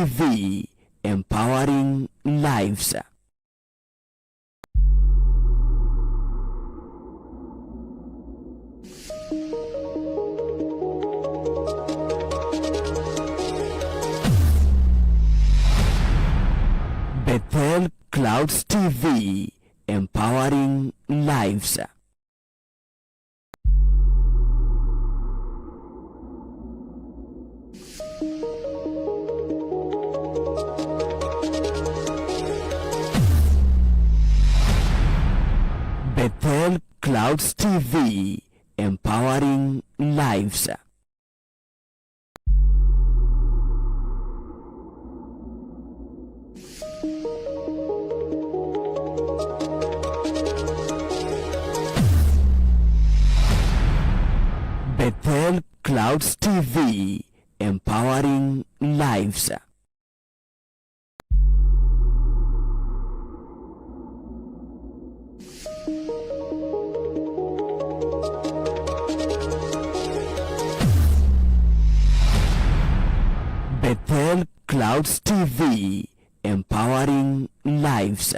TV, empowering lives. Bethel Clouds TV, empowering lives. Bethel Clouds TV, empowering lives. Bethel Clouds TV, empowering lives. Bethel Clouds TV, empowering lives.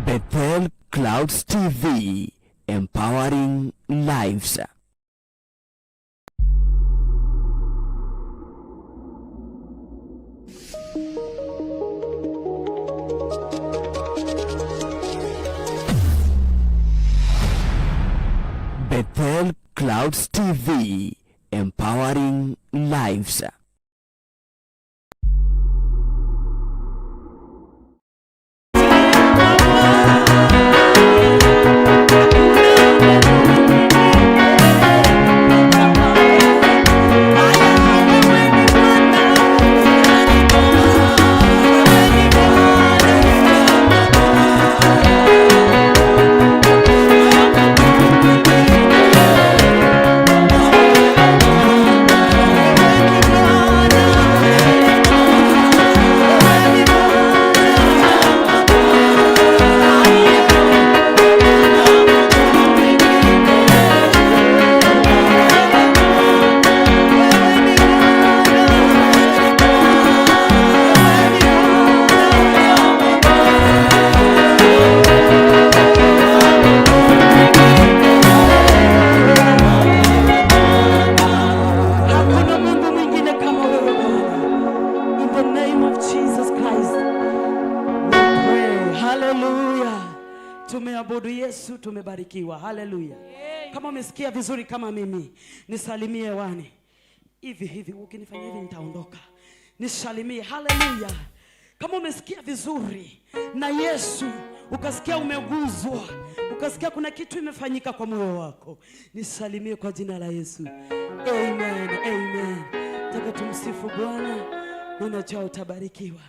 Bethel Clouds TV, empowering lives. Bethel Clouds TV, empowering lives. Hakuna Mungu mwingine kama wewe Bwana. In the name of Jesus Christ, we pray. Hallelujah. Tumeabudu Yesu, tumebarikiwa. Hallelujah. Kama umesikia vizuri kama mimi, nisalimie hewani. Hivi hivi, ukinifanya hivi nitaondoka. Nisalimie. Hallelujah. Kama umesikia vizuri na Yesu, ukasikia umeguzwa, ukasikia kuna kitu imefanyika kwa moyo wako, nisalimie kwa jina la Yesu. Amen, amen. Taka tumsifu Bwana, ninajua utabarikiwa.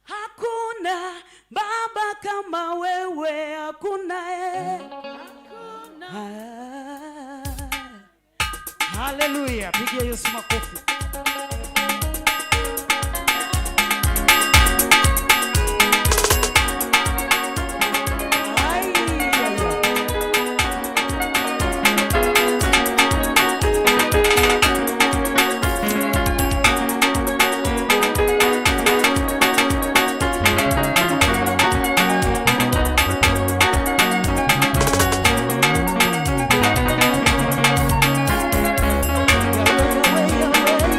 Hakuna baba kama wewe, hakuna eh. Ah. Haleluya, pigia Yesu makofi. Ai, ai, ai. Yahweh, Yahweh, Yahweh.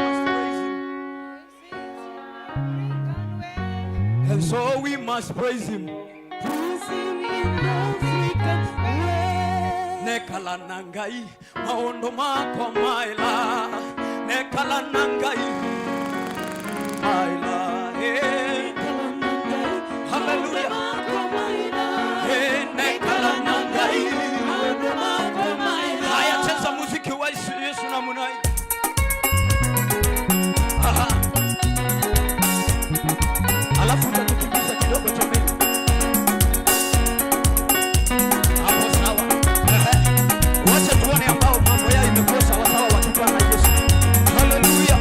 must praise him. And so we must praise him. Praise him in African way. Nekala nangai maondo mako maila. Nekala nangai maila. Eh. Hallelujah. Eh, nekala nangai. Haya, cheza muziki wa Yesu, Yesu namna hii. Aha. Alafu utatukimbiza kidogo chomeni. Hapo sawa. Ehe. Wacha tuone ambao mambo yao imekuwa sawa sawa wakiwa na Yesu. Hallelujah.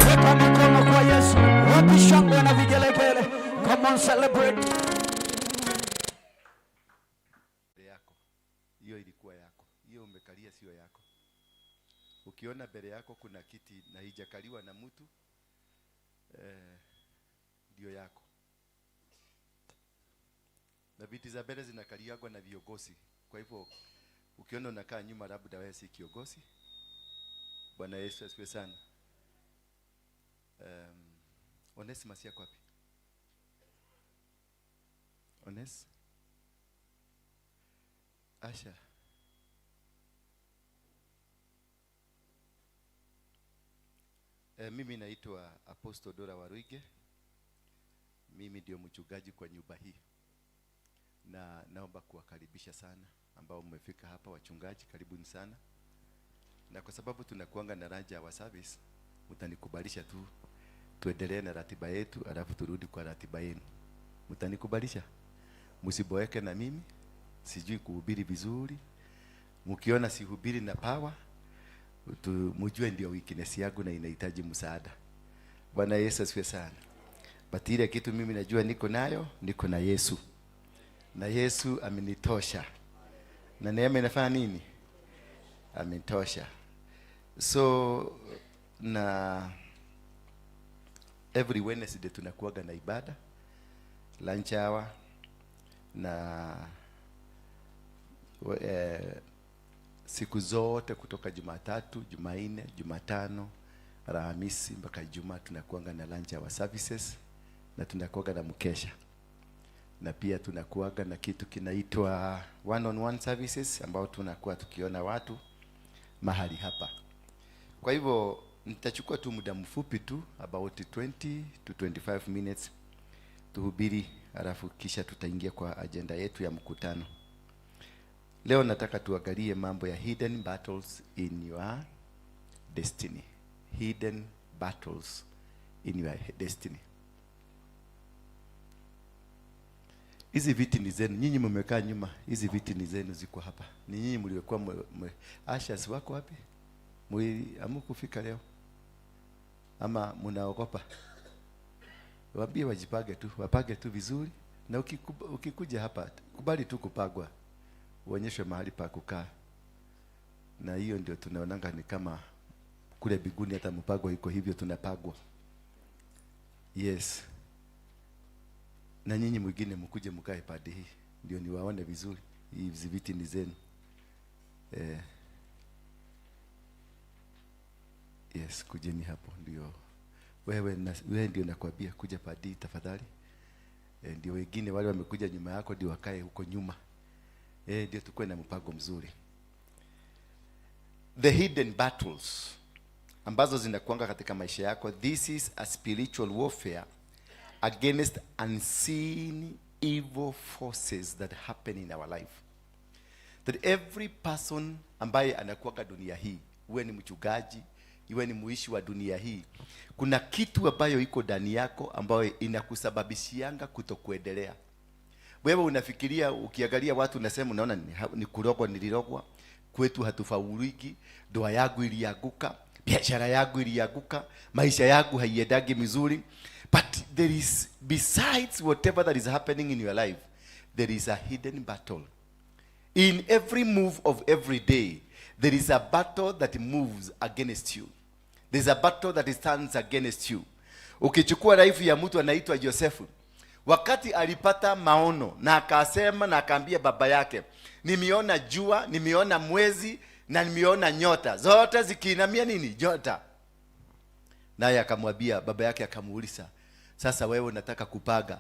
Weka mikono kwa Yesu. Wapi shangwe na vigelegele? Come on, celebrate. Mbele yako hiyo ilikuwa yako, hiyo umekalia sio yako. Ukiona mbele yako kuna kiti na haijakaliwa na mtu, ndio yako. Na viti za mbele zinakaliagwa na viongozi. Kwa hivyo ukiona unakaa nyuma, labda wewe si kiongozi. Bwana Yesu asifiwe sana. Onesimus yako wapi? Ones? Asha. Mimi naitwa Apostle Dora Waruinge. Mimi ndio mchungaji kwa nyumba hii. Na naomba kuwakaribisha sana ambao mmefika hapa wachungaji, karibuni sana. Na kwa sababu tunakuanga na lunch hour service, mtanikubalisha tu tuendelee na ratiba yetu, alafu turudi kwa ratiba yenu. Mtanikubalisha? Msiboeke na mimi, sijui kuhubiri vizuri. Mkiona sihubiri na power, mjue ndio weakness yangu na inahitaji msaada. Bwana Yesu asifiwe sana. But ile kitu mimi najua niko nayo, niko na Yesu. Na Yesu amenitosha. Na neema inafanya nini? Ametosha. So na every Wednesday tunakuwaga na ibada lunch hour na siku zote kutoka Jumatatu, Jumanne, Jumatano, Alhamisi mpaka Ijumaa tunakuanga na lunch hour services na tunakuanga na mkesha, na pia tunakuanga na kitu kinaitwa one on one services ambao tunakuwa tukiona watu mahali hapa. Kwa hivyo nitachukua tu muda mfupi tu, about 20 to 25 minutes, tuhubiri, alafu kisha tutaingia kwa agenda yetu ya mkutano. Leo nataka tuangalie mambo ya hidden battles in your destiny. Hidden battles in your destiny. Hizi viti ni zenu, nyinyi mmekaa nyuma, hizi viti ni zenu, ziko hapa. Ni nyinyi mliokuwa ushers wako wapi? Hamkufika leo ama mnaogopa? Waambie wajipange tu, wapange tu vizuri, na ukikuja hapa kubali tu kupagwa, uonyeshwe mahali pa kukaa. Na hiyo ndio tunaonanga ni kama kule biguni hata mpango iko hivyo, tunapagwa. Yes. Na nyinyi mwingine mkuje mkae pande hii ndio niwaone vizuri. Hizi viti ni zenu. Yes, kujeni hapo ndio. Wewe ndio nakwambia kuja padi tafadhali. Ndio wengine wale wamekuja nyuma yako ndio wakae huko nyuma. Ndio tukue na mpango mzuri. The hidden battles ambazo zinakuanga katika maisha yako. This is a spiritual warfare against unseen evil forces that happen in our life. That every person ambaye anakuanga dunia hii, uwe ni mchungaji, iwe ni muishi wa dunia hii, kuna kitu ambayo iko ndani yako ambayo inakusababishianga kutokuendelea. Wewe unafikiria, ukiangalia watu unasema, unaona ni kurogwa, nilirogwa, kwetu hatufauliki, ndoa yangu ilianguka, biashara yangu ilianguka, maisha yangu haiendagi mizuri. But there is, besides whatever that is happening in your life, there is a hidden battle. In every move of every day, there is a battle that moves against you. There is a battle that stands against you. Ukichukua life ya mtu anaitwa Josefu, wakati alipata maono na akasema na akaambia baba yake, nimeona jua, nimeona mwezi na nimeona nyota, zote zikiinamia nini? Nyota. Naye akamwambia, baba yake akamuuliza, sasa wewe unataka kupaga,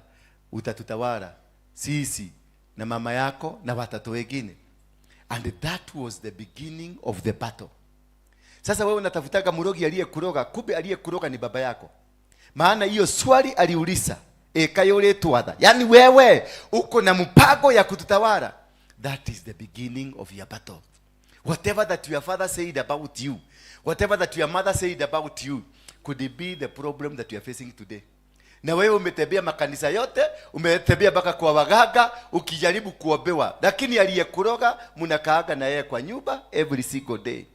utatutawala sisi na mama yako na watoto wengine? And that was the beginning of the battle. Sasa wewe unatafutaga murogi aliyekuroga, kumbe aliyekuroga ni baba yako. Maana hiyo swali aliuliza, ekayole twatha, yaani wewe uko na mpango ya kututawala. That is the beginning of your battle. Whatever that your father said about you, whatever that your mother said about you, could be the problem that you are facing today. Na wewe umetembea makanisa yote, umetembea mpaka kwa waganga ukijaribu kuombewa, lakini aliyekuroga mnakaaga na yeye kwa nyumba every single day.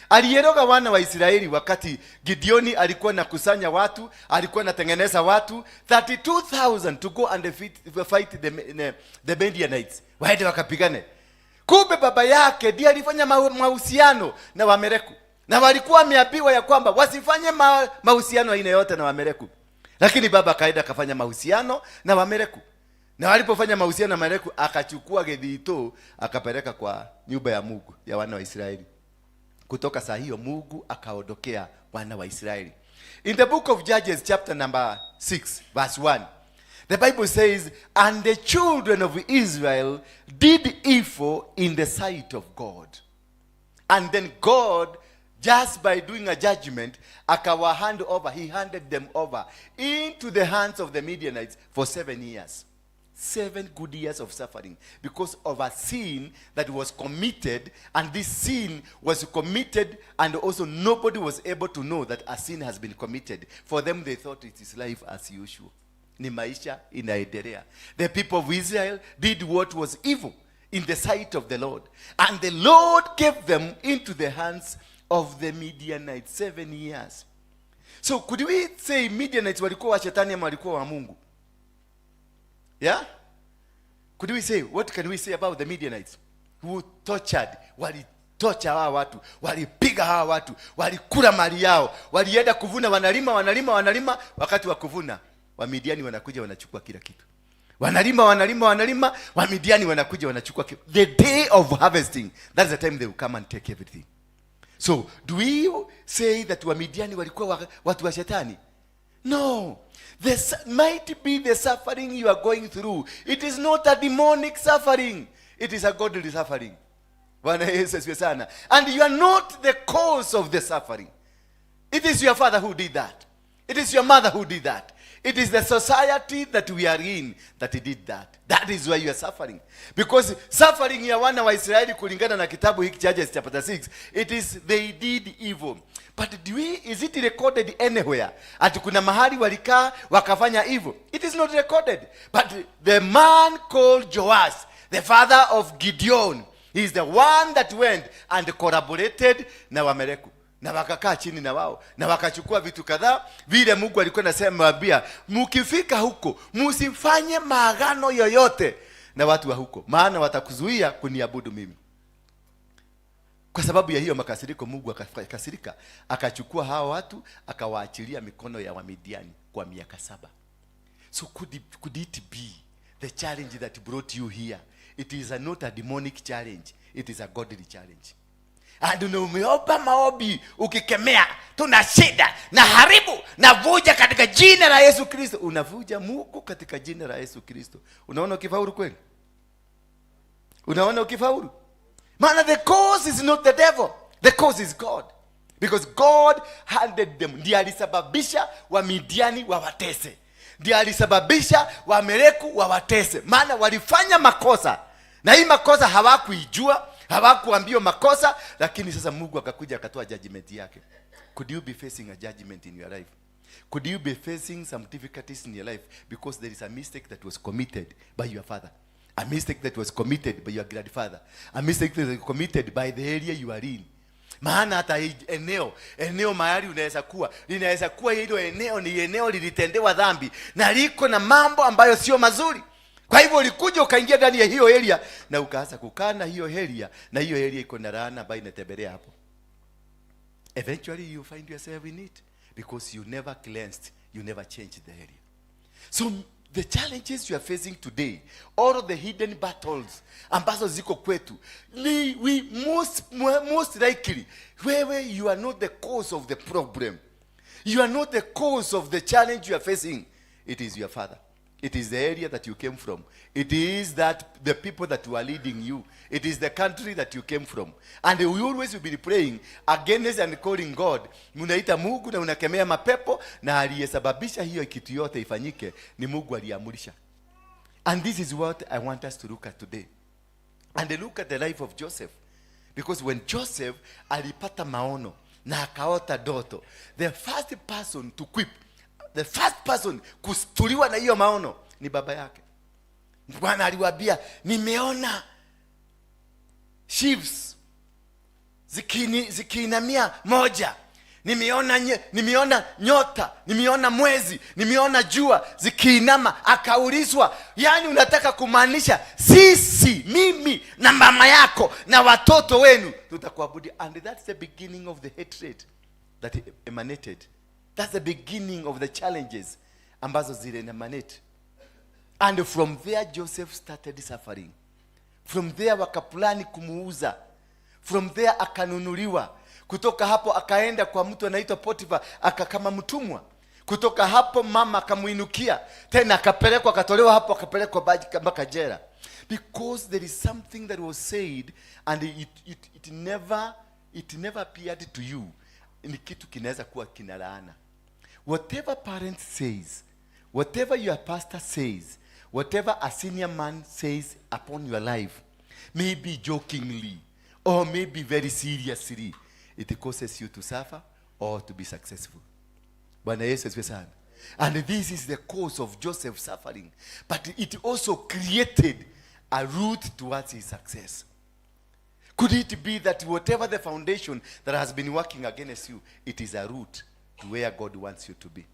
Aliyeroga wana wa Israeli wakati Gideoni alikuwa nakusanya watu, alikuwa anatengeneza watu 32,000 to go and defeat, fight the Midianites, waende wakapigane. Kumbe baba yake ndiye alifanya mahusiano na Wamereku, na walikuwa wameambiwa ya kwamba wasifanye mahusiano aina yote na Wamereku, lakini baba akaenda akafanya mahusiano na Wamereku, na walipofanya mahusiano na Wamereku akachukua gethito akapeleka kwa nyumba ya Mungu ya wana wa Israeli. Kutoka saa hiyo Mungu akaondokea wana wa Israeli. In the book of Judges chapter number 6 verse 1, the Bible says, "And the children of Israel did evil in the sight of God." And then God, just by doing a judgment, akawa hand over, he handed them over into the hands of the Midianites for 7 years. 7 good years of suffering because of a sin that was committed, and this sin was committed, and also nobody was able to know that a sin has been committed. For them, they thought it is life as usual. Ni maisha inaendelea. The people of Israel did what was evil in the sight of the Lord, and the Lord gave them into the hands of the Midianites 7 years. So could we say Midianites walikuwa wa shetani ama walikuwa wa Mungu? Yeah? Could we say, what can we say about the Midianites? who tortured, walitocha hawa watu, walipiga hawa watu, walikula mali yao, walienda kuvuna, wanalima, wanalima, wanalima. Wakati wa kuvuna, Wamidiani wanakuja, wanachukua kila kitu. Wanalima, wanalima, wanalima, Wamidiani wanakuja, wanachukua the day of harvesting, that's the time they will come and take everything. So do we say that Wamidiani walikuwa watu wa shetani? No. There might be the suffering you are going through, it is not a demonic suffering, it is a godly suffering. Bwana Yesu asifiwe sana. And you are not the cause of the suffering. It is your father who did that. It is your mother who did that. It is the society that we are in that did that. That is why you are suffering. Because suffering ya wana wa Israeli, kulingana na kitabu hiki cha Judges chapter 6, it is they did evil. But is it recorded anywhere ati kuna mahali walikaa wakafanya evil? It is not recorded. But the man called Joash, the father of Gideon, he is the one that went and collaborated na Wameleku na wakakaa chini na wao na wakachukua vitu kadhaa vile Mungu alikuwa anasema, waambia, "Mkifika huko, msifanye maagano yoyote na watu wa huko, maana watakuzuia kuniabudu mimi." Kwa sababu ya hiyo makasiriko, Mungu akakasirika, akachukua hawa watu, akawaachilia mikono ya Wamidiani kwa miaka 7. So could it be the challenge that brought you here, it is not a demonic challenge, it is a godly challenge? And umeomba maombi ukikemea, "Tuna shida na haribu na vuja katika jina la Yesu Kristo." Unavuja Mungu katika jina la Yesu Kristo, unaona ukifaulu kweli? Unaona ukifaulu? Maana the cause is not the devil, the cause is God, because God handed them. Ndiye alisababisha Wamidiani wawatese, ndiye alisababisha Wameleku wawatese, maana walifanya makosa na hii makosa hawakuijua, hawakuambiwa makosa, lakini sasa Mungu akakuja akatoa judgment yake. Could you be facing a judgment in your life? Could you be facing some difficulties in your life because there is a mistake that was committed by your father, a mistake that was committed by your grandfather, a mistake that was committed by the area you are in? Maana hata hii eneo mahali unaweza kuwa, linaweza kuwa hilo eneo ni eneo lilitendewa dhambi na liko na mambo ambayo sio mazuri. Kwa hivyo ulikuja ukaingia ndani ya hiyo area na ukaanza kukaa na hiyo area, na hiyo area iko na laana ambayo inatembelea hapo. Eventually you find yourself in it because you never cleansed, you never changed the area. So the challenges you are facing today, all of the hidden battles ambazo ziko kwetu, we most likely, wewe, you are not the cause of the problem, you are not the cause of the challenge you are facing. It is your father, it is the area that you came from, it is that the people that were leading you, it is the country that you came from. And we always will be praying against and calling God. Mnaita Mungu na unakemea mapepo, na aliyesababisha hiyo kitu yote ifanyike ni Mungu aliamrisha. And this is what I want us to look at today and look at the life of Joseph, because when Joseph alipata maono na akaota ndoto, the first person to quip, the first person kustuliwa na hiyo maono ni baba yake. Bwana aliwaambia, "Nimeona sheaves zikiinamia moja, nimeona nyota, nimeona mwezi, nimeona jua zikiinama." Akaulizwa, "Yaani unataka kumaanisha sisi, mimi na mama yako na watoto wenu, tutakuabudu?" And that's the beginning of the hatred that emanated. That's the beginning of the challenges ambazo zile emanate. And from there Joseph started suffering. From there wakaplani kumuuza. From there akanunuliwa. Kutoka hapo akaenda kwa mtu anaitwa Potifa aka kama mtumwa. Kutoka hapo mama akamuinukia tena, akapelekwa, akatolewa hapo, akapelekwa mpaka jela, because there is something that was said and it never appeared to you. Ni kitu kinaweza kuwa kinalaana. Whatever parent says, whatever your pastor says, whatever a senior man says upon your life, maybe jokingly or maybe very seriously, it causes you to suffer or to be successful. Bwana Yesu asifiwe sana. And this is the cause of Joseph's suffering, but it also created a route towards his success. Could it be that whatever the foundation that has been working against you, it is a route to where God wants you to be?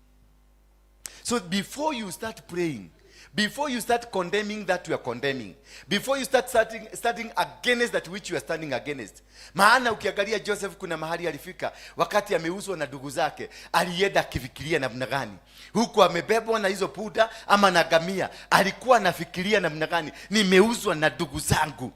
So before you start praying, Before you start condemning that you are condemning, before you start starting against that which you are standing against. Maana ukiangalia Joseph, kuna mahali alifika wakati ameuzwa na ndugu zake, alienda akifikiria namna gani? Huku amebebwa na hizo punda ama na gamia, alikuwa anafikiria namna gani? Nimeuzwa na ndugu zangu.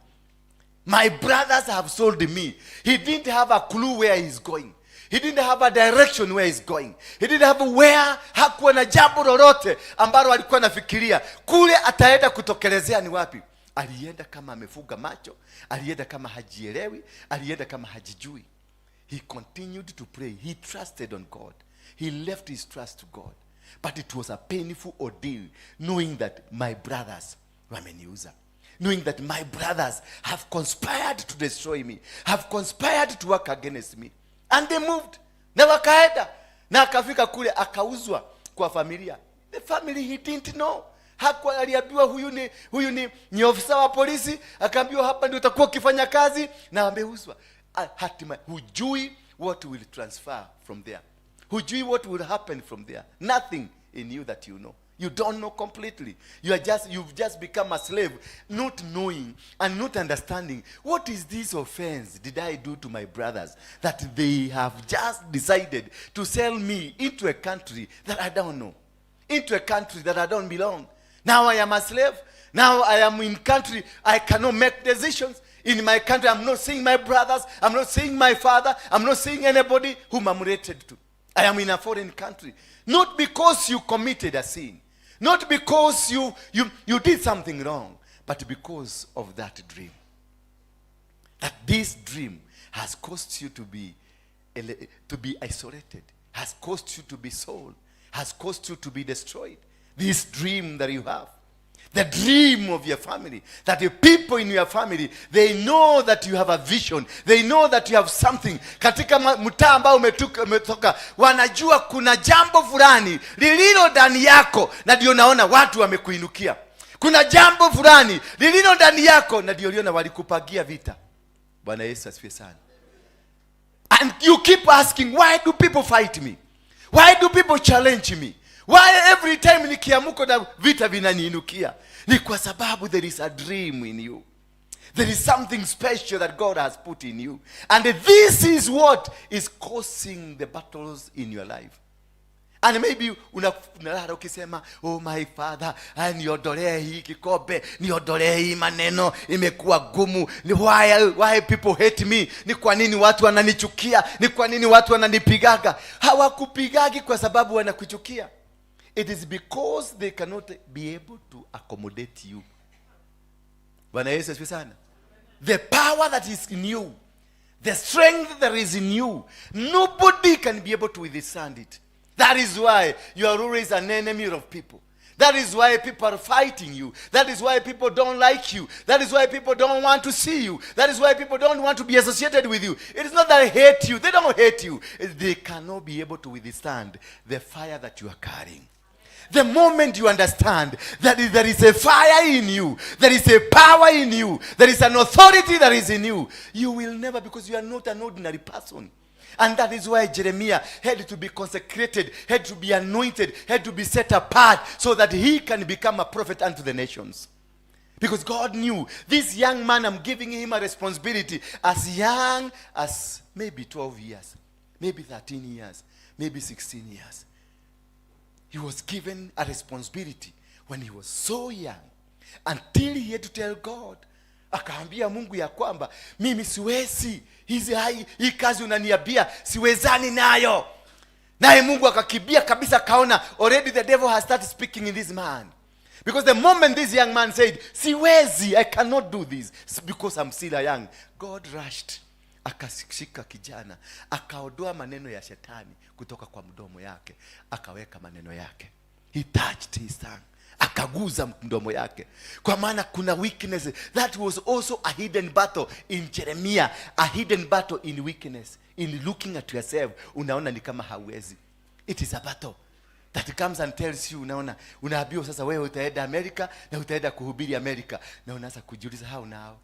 My brothers have sold me. He didn't have a clue where he's going. He didn't have a direction where he's going. He didn't have where, hakuwa na jambo lolote ambalo alikuwa anafikiria kule ataenda kutokelezea ni wapi. Alienda kama amefunga macho, alienda kama hajielewi, alienda kama hajijui. He continued to pray. He trusted on God. He left his trust to God. But it was a painful ordeal knowing that my brothers wameniuza, knowing that my brothers have conspired to destroy me, have conspired to work against me. And they moved, na wakaenda, na akafika kule akauzwa kwa familia, the family he didn't know. Hakuwa aliambiwa huyu ni ofisa wa polisi, akaambiwa hapa ndio utakuwa ukifanya kazi, na ameuzwa. Ah, hatimaye hujui what will transfer from there, hujui what will happen from there. Nothing in you that you know. You don't know completely. You are just you've just become a slave, not knowing and not understanding, what is this offense did I do to my brothers that they have just decided to sell me into a country that I don't know, into a country that I don't belong? Now I am a slave. Now I am in country I cannot make decisions. In my country, I'm not seeing my brothers, I'm not seeing my father, I'm not seeing anybody whom I'm related to. I am in a foreign country. Not because you committed a sin, not because you did something wrong, but because of that dream, that this dream has caused you to be isolated, has caused you to be sold, has caused you to be destroyed. This dream that you have, the dream of your family, that the people in your family, they know that you have a vision, they know that you have something. Katika mtaa ambao umetoka, wanajua kuna jambo fulani lililo ndani yako, na ndio naona watu wamekuinukia. Kuna jambo fulani lililo ndani yako, na ndio liona walikupangia vita. Bwana Yesu asifiwe sana. And you keep asking, "Why do people fight me? Why do people challenge me? Why every time nikiamuka na vita vinaniinukia?" Ni kwa sababu there is a dream in you. There is something special that God has put in you, and this is what is causing the battles in your life. And maybe unalala ukisema, "Oh my Father, ah, niondolee hii kikombe, niondolee hii maneno, imekuwa gumu. Ni why people hate me? Ni kwa nini watu wananichukia? Ni kwa nini watu wananipigaga?" Hawakupigagi kwa sababu wanakuchukia. It is because they cannot be able to accommodate you. Bwana Yesu asifiwe sana. The power that is in you, the strength that is in you, nobody can be able to withstand it. That is why you are always an enemy of people. That is why people are fighting you. That is why people don't like you. That is why people don't want to see you. That is why people don't want to be associated with you. It is not that they hate you. They don't hate you. They cannot be able to withstand the fire that you are carrying. The moment you understand that there is a fire in you, there is a power in you, there is an authority that is in you, you will never, because you are not an ordinary person. And that is why Jeremiah had to be consecrated, had to be anointed, had to be set apart so that he can become a prophet unto the nations. Because God knew this young man, I'm giving him a responsibility as young as maybe 12 years, maybe 13 years, maybe 16 years. He was given a responsibility when he was so young until he had to tell God, akaambia Mungu ya kwamba mimi siwezi hizi hai, hii kazi unaniambia siwezani nayo. Naye Mungu akakimbia kabisa, akaona already the devil has started speaking in this man, because the moment this young man said, "Siwezi, I cannot do this because I'm still a young," God rushed, akashika kijana, akaondoa maneno ya shetani kutoka kwa mdomo yake, akaweka maneno yake. He touched his tongue, akaguza mdomo yake, kwa maana kuna weakness. That was also a hidden battle in Jeremiah, a hidden battle in weakness, in looking at yourself, unaona ni kama hauwezi. It is a battle that comes and tells you, unaona unaambiwa sasa wewe utaenda Amerika na utaenda kuhubiri Amerika, na unaanza kujiuliza, "How now?"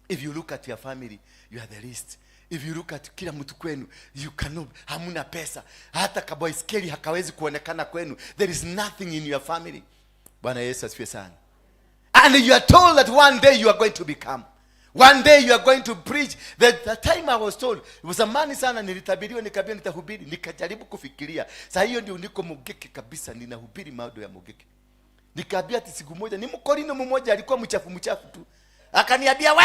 If you look at your family, you are the least. If you look at kila mtu kwenu, you cannot, hamuna pesa, hata kabaiskeli hakawezi kuonekana kwenu. There is nothing in your family. Bwana Yesu asifiwe sana. And you are told that one day you are going to become. One day you are going to preach. The time I was told, it was zamani sana, nilitabiriwa, nikaambiwa nitahubiri, nikajaribu kufikiria. Saa hiyo ndio niko Mugeke kabisa, ninahubiri mado ya Mugeke. Nikaambia ati siku moja, ni mkorino mmoja alikuwa mchafu mchafu tu. Akaniambia, we,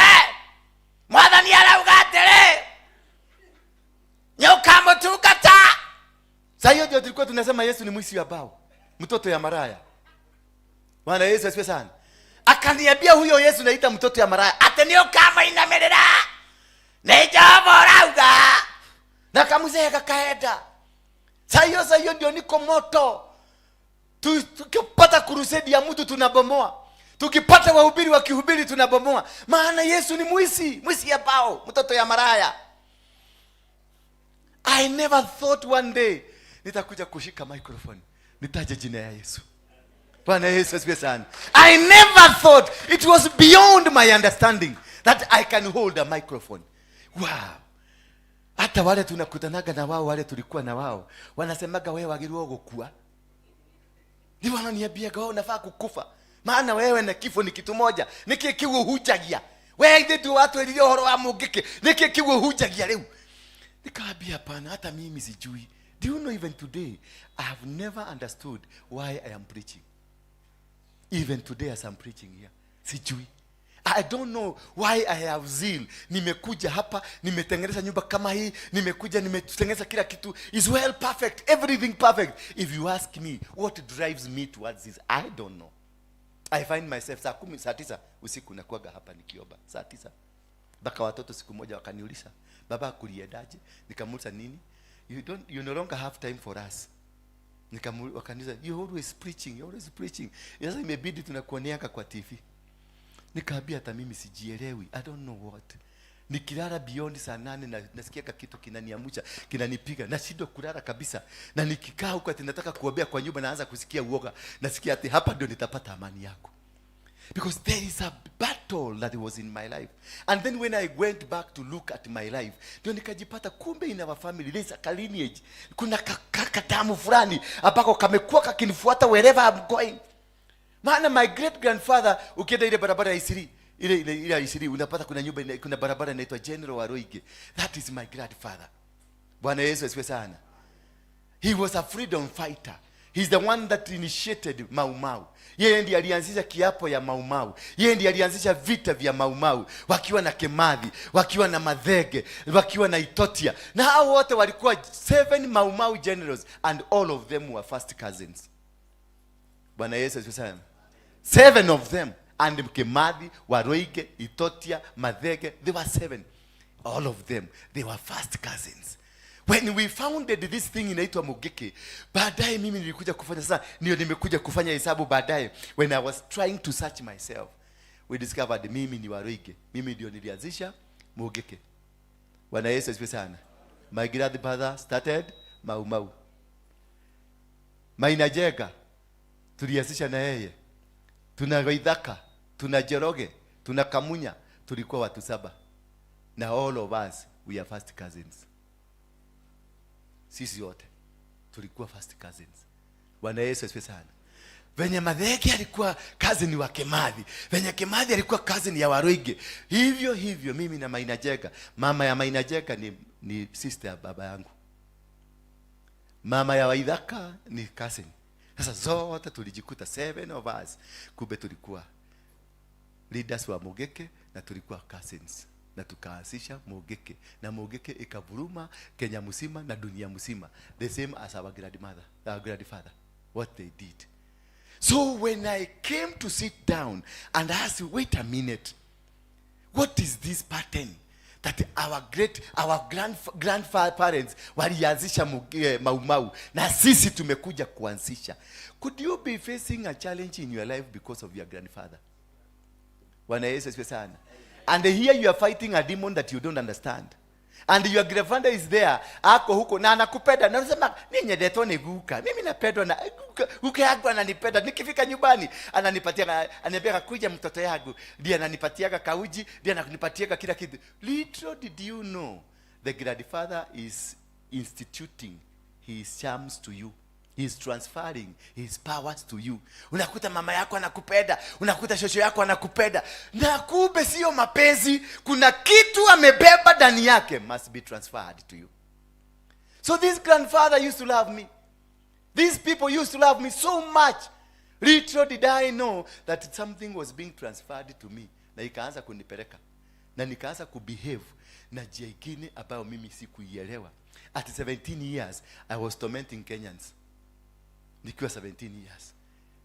Mwathani arauga atĩrĩ, nĩũkamũtungata. Saa hiyo ndio tulikuwa tunasema Yesu ni mwizi wa bao, mtoto ya maraya. Bwana Yesu asifiwe sana. Akaniambia huyo Yesu naita mtoto ya maraya, ati nĩũkamũinamĩrĩra, nĩ Jehova ũrauga. Na kamzee kakaenda. Saa hiyo ndio niko moto. Tukipata crusade ya mtu tunabomoa, tukipata wahubiri wakihubiri tunabomoa, maana Yesu ni mwizi, mwizi ya bao, mtoto ya maraya. I never thought one day nitakuja kushika microphone nitaje jina ya Yesu. Bwana Yesu asifiwe sana. I never thought, it was beyond my understanding that I can hold a microphone. Wow. Hata wale tunakutanaga na wao, wale tulikuwa na wao, wanasemaga, "Wewe wagiriwa gukua." Ndio wananiambiaga, "Wewe unafaa kukufa, maana wewe na kifo ni kitu moja. Niki kiu hunjagia wewe ithe tu watwĩrire ũhoro wa Mũngĩkĩ, nĩkĩ kiu hunjagia rĩu?" Nikaambia, "Hapana, hata mimi sijui." Do you know, even today I have never understood why I am preaching? Even today as I'm preaching here, sijui. I don't know why I have zeal. Nimekuja hapa, nimetengeneza nyumba kama hii, nimekuja nimetengeneza kila kitu is well perfect, everything perfect. If you ask me what drives me towards this, I don't know. I find myself saa 10, saa 9 usiku nakuwaga hapa nikiomba saa 9. Mpaka watoto siku moja wakaniuliza, "Baba, kuliendaje?" Nikamuuliza, "Nini?" "You don't, you no longer have time for us." Wakaniuliza, "You always preaching, you always preaching. Sasa imebidi tunakuoneaka kwa TV." Nikaambia, "Hata mimi sijielewi. I don't know what. Nikilala beyond saa 8 na nasikia kitu kinaniamusha, kinanipiga, nashindwa kulala kabisa. Na nikikaa huko ati nataka kuombea kwa nyumba, naanza kusikia uoga. Nasikia ati hapa ndio nitapata amani yako." Because there is a battle that was in my life. And then when I went back to look at my life, ndio nikajipata kumbe in our family there is a lineage. Kuna kadamu fulani ambako kamekuwa kakinifuata wherever I'm going. Maana my great grandfather, ukienda ile barabara ya Isiri, ile ya Isiri, unapata kuna nyumba kuna barabara inaitwa General Waruinge. That is my grandfather. Bwana Yesu asifiwe sana. He was a freedom fighter. He's the one that initiated Mau Mau. Yeye ndiye alianzisha kiapo ya Mau Mau. Yeye ndiye alianzisha vita vya Mau Mau wakiwa na Kemathi, wakiwa na Madhege, wakiwa na Itotia. Na hao wote walikuwa seven Mau Mau generals and all of them were first cousins. Bwana Yesu asifiwe sana. Seven of them, and Kimathi, Waruinge, Itotia, Mathege, they were seven. All of them, they were first cousins. When we founded this thing inaitwa Mugiki, baadaye mimi nilikuja kufanya, sasa ndio nimekuja kufanya hesabu baadaye, when I was trying to search myself, we discovered mimi ni Waruinge. Mimi ndio nilianzisha Mugiki. Bwana Yesu asifiwe sana. My grandfather started Mau Mau. Maina Jega tulianzisha na yeye, tuna Waithaka, tuna Njoroge, tuna Kamunya, tulikuwa watu saba, na all of us, we are first cousins. Sisi wote tulikuwa first cousins. Bwana Yesu asifiwe sana. Venye Mathenge alikuwa cousin wa Kimathi, venye Kimathi alikuwa cousin ya Waruinge, hivyo hivyo mimi na Maina Jega. Mama ya Maina Jega ni sister ya baba yangu, mama ya Waithaka ni cousin. Sasa zote tulijikuta seven of us, kumbe tulikuwa leaders wa Mugeke na tulikuwa cousins na tukaanzisha Mugeke, na Mugeke ikavuruma Kenya mzima na dunia mzima, the same as our grandmother, our grandfather, what they did. So when I came to sit down and ask, "Wait a minute, what is this pattern that our grandparents walianzisha Mau Mau na sisi tumekuja kuanzisha?" Could you be facing a challenge in your life because of your grandfather? Bwana Yesu asifiwe sana. And here you are fighting a demon that you don't understand. And your grandfather is there, ako huko na anakupenda, na unasema, "Ninyendetwo ni guka. Mimi napendwa na guka, guka yangu ananipenda. Nikifika nyumbani ananipatia, ananiambia, 'Kuja mtoto yangu.' Ndiye ananipatiaga kauji, ndiye ananipatiaga kila kitu." Little did you know the grandfather is instituting his charms to you. He is transferring his powers to you. Unakuta mama yako anakupenda, unakuta shosho yako anakupenda, na kumbe sio mapenzi. Kuna kitu amebeba ndani yake, must be transferred to you. So this grandfather used to love me. These people used to love me so much. Little did I know that something was being transferred to me, na ikaanza kunipeleka na nikaanza kubehave na njia ingine ambayo mimi sikuielewa. At 17 years I was tormenting Kenyans. Nikiwa 17 years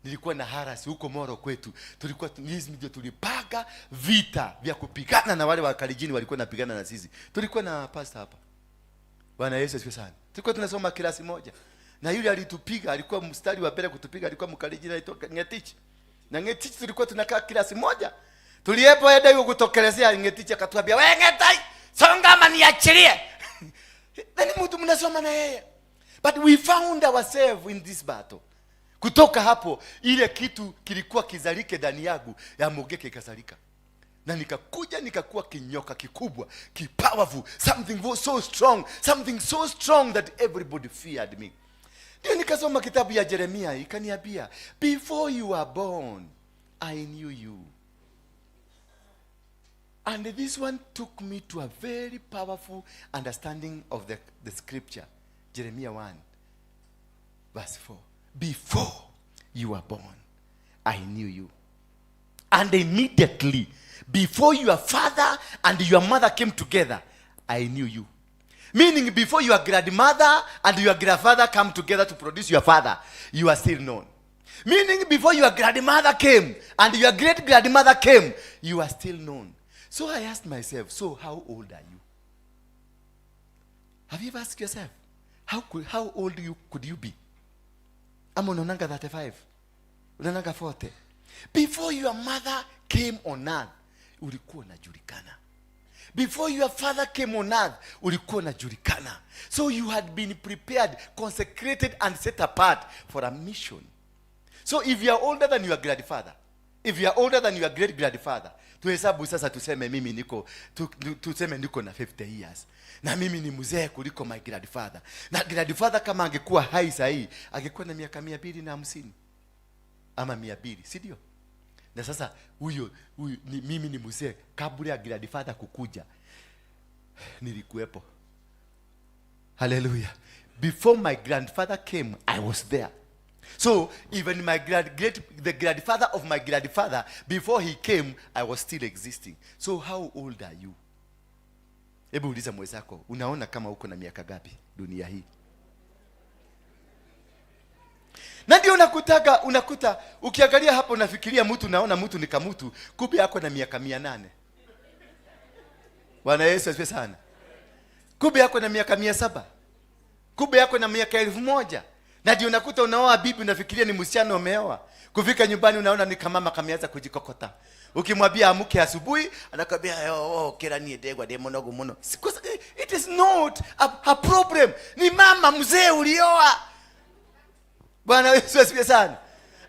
nilikuwa na harass huko Moro kwetu. Tulikuwa hizi ndio tulipaga vita vya kupigana na wale wa Kalenjin walikuwa napigana na sisi. Tulikuwa na pastor hapa. Bwana Yesu asifiwe sana. Tulikuwa tunasoma klasi moja, na yule alitupiga, alikuwa mstari wa mbele kutupiga, alikuwa Mkalenjin, anaitwa Ngetich. Na Ngetich tulikuwa tunakaa klasi moja. Tulipoenda hiyo kutokelezea, Ngetich akatuambia, "We Ngetai, songa ama niachilie." Then mtu mnasoma na yeye, but we found ourselves in this battle. Kutoka hapo, ile kitu kilikuwa kizalike ndani yangu ya Mugeke ikazalika, na nikakuja nikakuwa kinyoka kikubwa, kipowerful, something was so strong, something so strong that everybody feared me. Ndio nikasoma kitabu ya Jeremia, ikaniambia, "Before you were born, I knew you." And this one took me to a very powerful understanding of the scripture, Jeremiah 1 verse 4. "Before you were born, I knew you. And immediately before your father and your mother came together, I knew you." Meaning, before your grandmother and your grandfather come together to produce your father, you are still known. Meaning, before your grandmother came and your great grandmother came, you are still known. So I asked myself, so how old are you? Have you ever asked yourself, how old could you be? Ama unaonanga 35, unaonanga 40. Before your mother came on earth, ulikuwa unajulikana. Before your father came on earth, ulikuwa unajulikana. So you had been prepared, consecrated and set apart for a mission. So if you are older than your grandfather, if you are older than your great grandfather, tuhesabu sasa, tuseme mimi niko tuseme niko na 50 years na mimi ni mzee kuliko my grandfather, na grandfather kama angekuwa hai sahii angekuwa na miaka 250 ama 200, si ndio? Na sasa huyo huyu ni, mimi ni mzee, kabla ya grandfather kukuja nilikuwepo. Hallelujah. Before my grandfather came, I was there. So even my grand great the grandfather of my grandfather, before he came, I was still existing. So how old are you? Hebu uliza mwenzako, unaona kama uko na miaka gapi dunia hii? Na ndio unakutaga, unakuta ukiangalia hapo unafikiria mtu, naona mtu ni kamutu, kumbe ako na miaka 800. Bwana Yesu asifiwe sana. Kumbe ako na miaka 700, kumbe ako na miaka 1000. Na ndio unakuta unaoa bibi, unafikiria ni msichana umeoa. Kufika nyumbani unaona ni kamama kameanza kujikokota. Ukimwambia amke asubuhi, anakwambia, "Oh, kera nie ndegwa ndi munogu muno." It is not a problem. Ni mama mzee ulioa. Bwana Yesu asifiwe sana.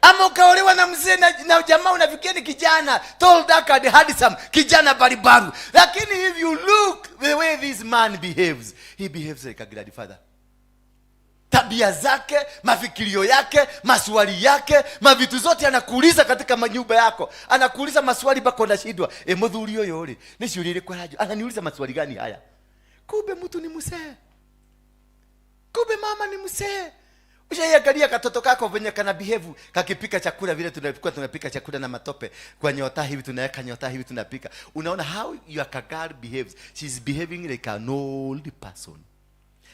Ama ukaolewa na mzee na jamaa unafikiria ni kijana, tall, dark and handsome, kijana baribaru. Lakini if you look the way this man behaves, he behaves like a grandfather. Tabia zake, mafikirio yake, maswali yake, mavitu zote anakuuliza katika manyumba yako. Anakuuliza maswali mpaka unashindwa. E, muthuri uyu ri, ni ciũria irĩkũ aranjũria? Ananiuliza maswali gani haya? Kumbe mtu ni mzee. Kumbe mama ni mzee. Ushaiangalia katoto kako venye kana behave kakipika chakula, vile tunapika, tunapika chakula na matope kwa nyota hivi, tunaweka nyota hivi, tunapika. Unaona how your girl behaves. She's behaving like an old person.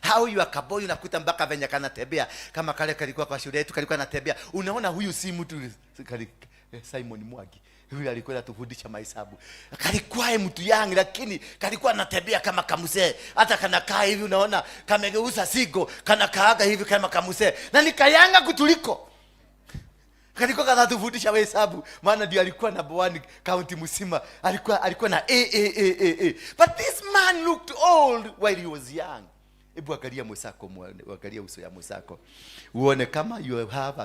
How your kaboy, unakuta mpaka venye kanatembea, kama kale kalikuwa kwa shule yetu, kalikuwa anatembea. Unaona huyu si mtu Simon Mwangi. Huyu alikuwa anatufundisha mahesabu. Kalikuwa ye mtu yangu, lakini kalikuwa anatembea kama kamzee. Hata kanakaa hivi, unaona kamegeuza sigo, kanakaaga hivi kama kamzee. Na nikayanga kutuliko. Kalikuwa kanatufundisha hesabu, maana ndio alikuwa na one county mzima. Alikuwa na A A A A A. But this man looked old while he was young. Hebu angalia mwenzako, angalia uso ya mwenzako, uone kama you have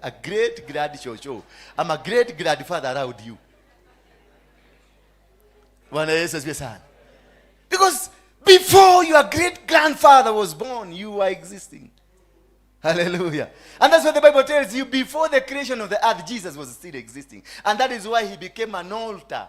a great grand shosho ama great grandfather around you. Bwana Yesu asifiwe sana. Because before your great grandfather was born, you were existing. Hallelujah. And that's what the Bible tells you. Before the creation of the earth, Jesus was still existing. And that is why he became an altar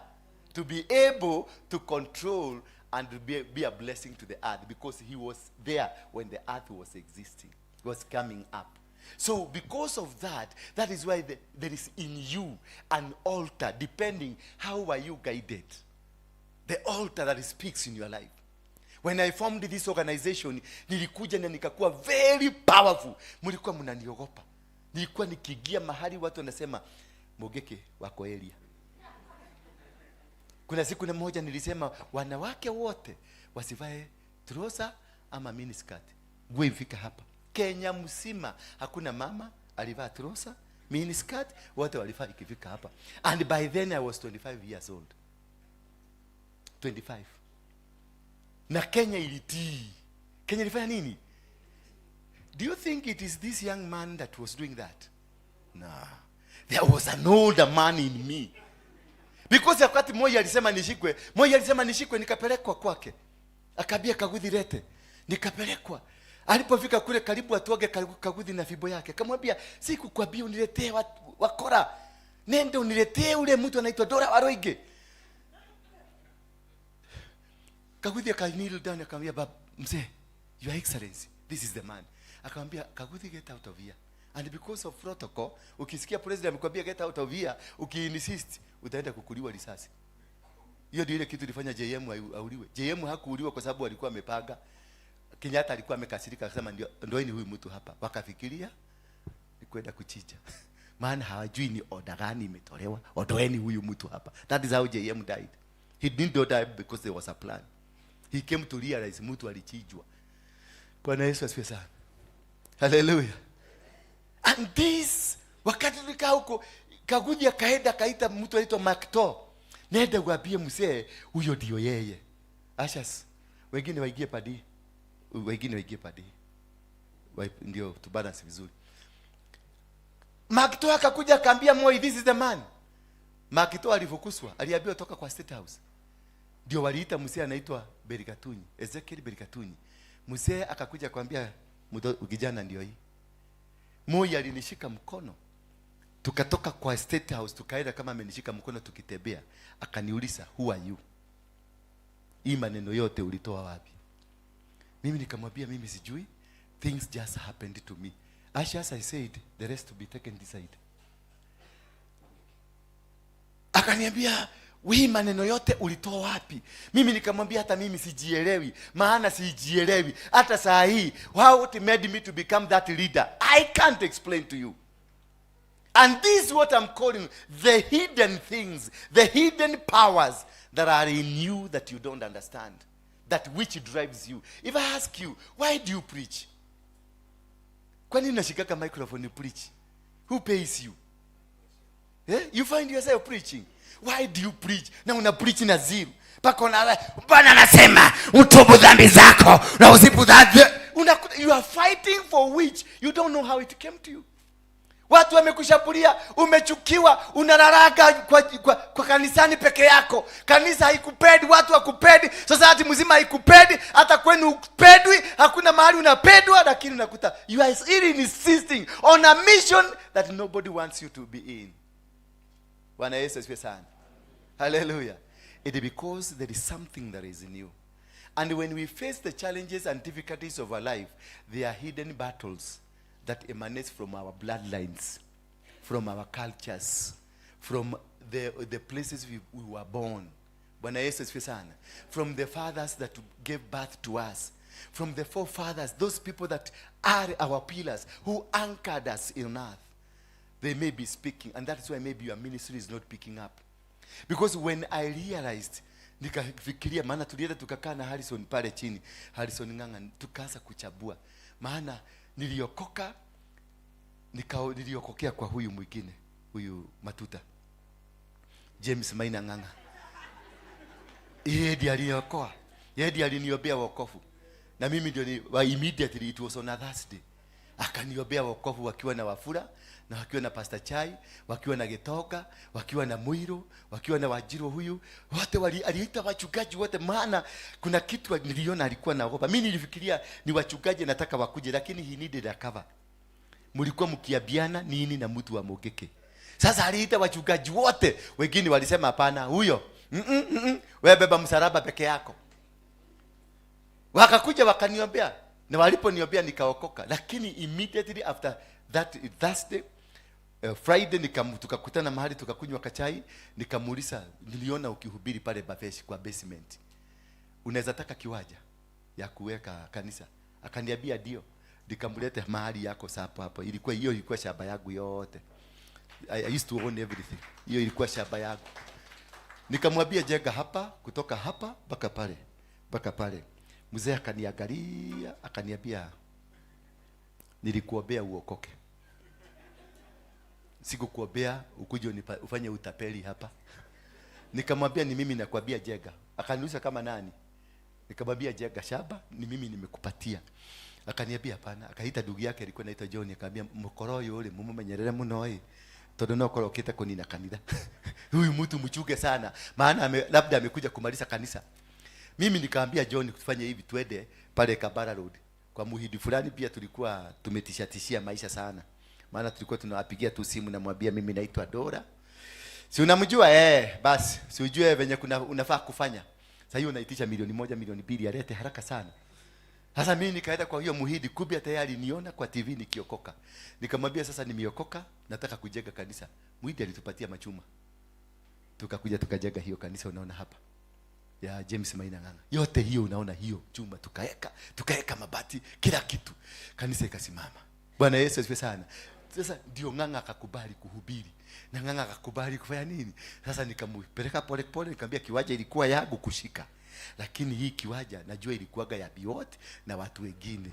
to be able to control and to be a blessing to the earth, because he was there when the earth was existing, was coming up. So because of that, that is why there is in you an altar, depending how are you guided. The altar that speaks in your life. When I formed this organization, nilikuja na nikakuwa very powerful. Mlikuwa mnaniogopa. Nilikuwa nikiingia mahali watu wanasema Mogeke wako area. Kuna siku na moja nilisema wanawake wote wasivae trouser ama miniskirt. Nguo ifika hapa. Kenya mzima hakuna mama alivaa trouser, miniskirt, wote walivaa ikifika hapa. And by then I was 25 years old. 25. Na Kenya ilitii. Kenya ilifanya nini? Do you think it is this young man that was doing that? No. There was an older man in me. Because wakati Moi alisema nishikwe, Moi alisema nishikwe, nikapelekwa kwake. Akaambia Kaguthi lete. Nikapelekwa. Alipofika kule karibu atuage Kaguthi na fimbo yake. Akamwambia, "Sikukwambia uniletee wakora. Nende uniletee ule mtu anaitwa Dora Waruinge." Kaguthi aka kneel down akamwambia, "Bab, mzee, Your Excellency, this is the man." Akamwambia, "Kaguthi, get out of here." And because of protocol, ukisikia president amekwambia get out of here, ukiinsist utaenda kukuliwa risasi. Hiyo ndio ile kitu ilifanya JM auliwe. JM hakuuliwa kwa sababu alikuwa amepanga. Kenyatta alikuwa amekasirika akasema ndio ndoeni huyu mtu hapa. Wakafikiria ni kwenda kuchinja. Maana hawajui ni order gani imetolewa. Ondoeni huyu mtu hapa. That is how JM died. He didn't die because there was a plan. He came to realize mtu alichinjwa. Bwana Yesu asifiwe sana. Hallelujah. And this, wakati tulikaa huko, Kaguthi akaenda akaita mtu anaitwa Makto. Nenda uambie mzee huyo ndio yeye. Ashas, wengine waingie padi. Wengine waingie padi. Ndio tu balance vizuri. Makto akakuja akaambia Moi, this is the man. Makto alifukuzwa, aliambiwa toka kwa State House. Ndio waliita mzee anaitwa Berikatunyi, Ezekiel Berikatunyi. Mzee akakuja akamwambia kijana ndio hii. Moi alinishika mkono. Tukatoka kwa State House tukaenda kama amenishika mkono tukitembea. Akaniuliza, who are you? Hii maneno yote ulitoa wapi? Mimi nikamwambia mimi sijui. Things just happened to me. As I said, the rest to be taken this side. Akaniambia, hii maneno yote ulitoa wapi? Mimi nikamwambia hata mimi sijielewi, maana sijielewi. Hata saa hii, how it made me to become that leader, I can't explain to you. And this is what I'm calling the hidden things, the hidden powers that are in you that you don't understand, that which drives you. If I ask you, why do you preach? Kwa nini unashikaka microphone you preach? Who pays you? You find yourself preaching. Why do you preach? Na una preach na zero. Paka una Bwana anasema utubu dhambi zako na usibu dhambi. You are fighting for which you don't know how it came to you. Watu wamekushambulia, umechukiwa, unararaga kwa kanisani peke yako. Kanisa haikupendi, watu hawakupendi, society mzima haikupendi, hata kwenu hupendwi, hakuna mahali unapendwa, lakini unakuta you are still insisting on a mission that nobody wants you to be in. Bwana Yesu asifiwe sana. Hallelujah. It is because there is something that is in you. And when we face the challenges and difficulties of our life, they are hidden battles that emanate from our bloodlines, from our cultures, from the places we were born. Bwana Yesu asifiwe sana. From the fathers that gave birth to us, from the forefathers, those people that are our pillars, who anchored us in earth. They may be speaking, and that's why maybe your ministry is not picking up. Because when I realized, nikafikiria, maana tulienda tukakaa na Harrison pale chini, Harrison Ng'ang'a, tukaanza kuchambua. Maana niliokoka, niliokokea kwa huyu mwingine, huyu Matuta, James Maina Ng'ang'a. Yeye ndiye aliokoa. Yeye ndiye aliniombea wokovu. Na mimi ndio ni, wa immediately it was on a Thursday. Akaniombea wokovu wakiwa na Wafula, na wakiwa na Pastor Chai, wakiwa na Getoka, wakiwa na Muiro, wakiwa na Wajiro huyu. Wote aliita wachungaji wote, maana kuna kitu niliona alikuwa naogopa. Mimi nilifikiria ni wachungaji nataka wakuje, lakini he needed a cover. Mlikuwa mkiabiana nini na mtu wa Mugeke? Sasa aliita wachungaji wote, wengine walisema hapana, huyo wewe beba msalaba peke yako. Wakakuja wakaniombea, na waliponiombea nikaokoka. Lakini immediately after that Thursday, Friday tukakutana mahali tukakunywa kachai, nikamuuliza, niliona ukihubiri pale Baveshi kwa basement, unaweza taka kiwanja ya kuweka kanisa? Akaniambia ndio. Nikamleta mahali yako hapo hapo. Ilikuwa hiyo ilikuwa shamba yangu yote. I used to own everything. Hiyo ilikuwa shamba yangu. Nikamwambia jenga hapa, kutoka hapa mpaka pale, mpaka pale. Mzee akaniangalia, akaniambia nilikuombea uokoke. Sikukuombea ukuje ufanye utapeli hapa. Nikamwambia ni mimi nakwambia jenga. Akaniuliza kama nani? Nikamwambia jenga shamba, ni mimi nimekupatia. Akaniambia hapana. Akaita ndugu yake alikuwa anaitwa John, akamwambia mukoro uyu uri mumumenyerere muno ĩ, tondu no korwo okite kunina kanitha. Huyu mtu mchuge sana, maana labda amekuja kumaliza kanisa. Mimi nikaambia John tufanye hivi, twende pale Kabara Road kwa muhindi fulani. Pia tulikuwa tumetishatishia maisha sana, maana tulikuwa tunawapigia tu simu, namwambia mimi naitwa Dora, si unamjua? Basi si ujue venye kuna unafaa kufanya. Sasa hiyo unaitisha 1,000,000, 2,000,000 alete haraka sana. Sasa mimi nikaenda kwa hiyo muhindi, kumbe tayari niona kwa TV nikiokoka. Nikamwambia sasa nimeokoka, nataka kujenga kanisa. Muhindi alitupatia machuma, tukakuja tukajenga hiyo kanisa unaona hapa ya James Maina Ng'ang'a. Yote hiyo unaona hiyo chuma tukaeka mabati, kila kitu. Kanisa ikasimama. Bwana Yesu asifiwe sana. Sasa ndio Ng'ang'a akakubali kuhubiri. Na Ng'ang'a akakubali kufanya nini? Sasa nikampeleka pole pole, nikamwambia kiwanja ilikuwa yangu kushika. Lakini hii kiwanja najua ilikuwaga ya Biot na watu wengine.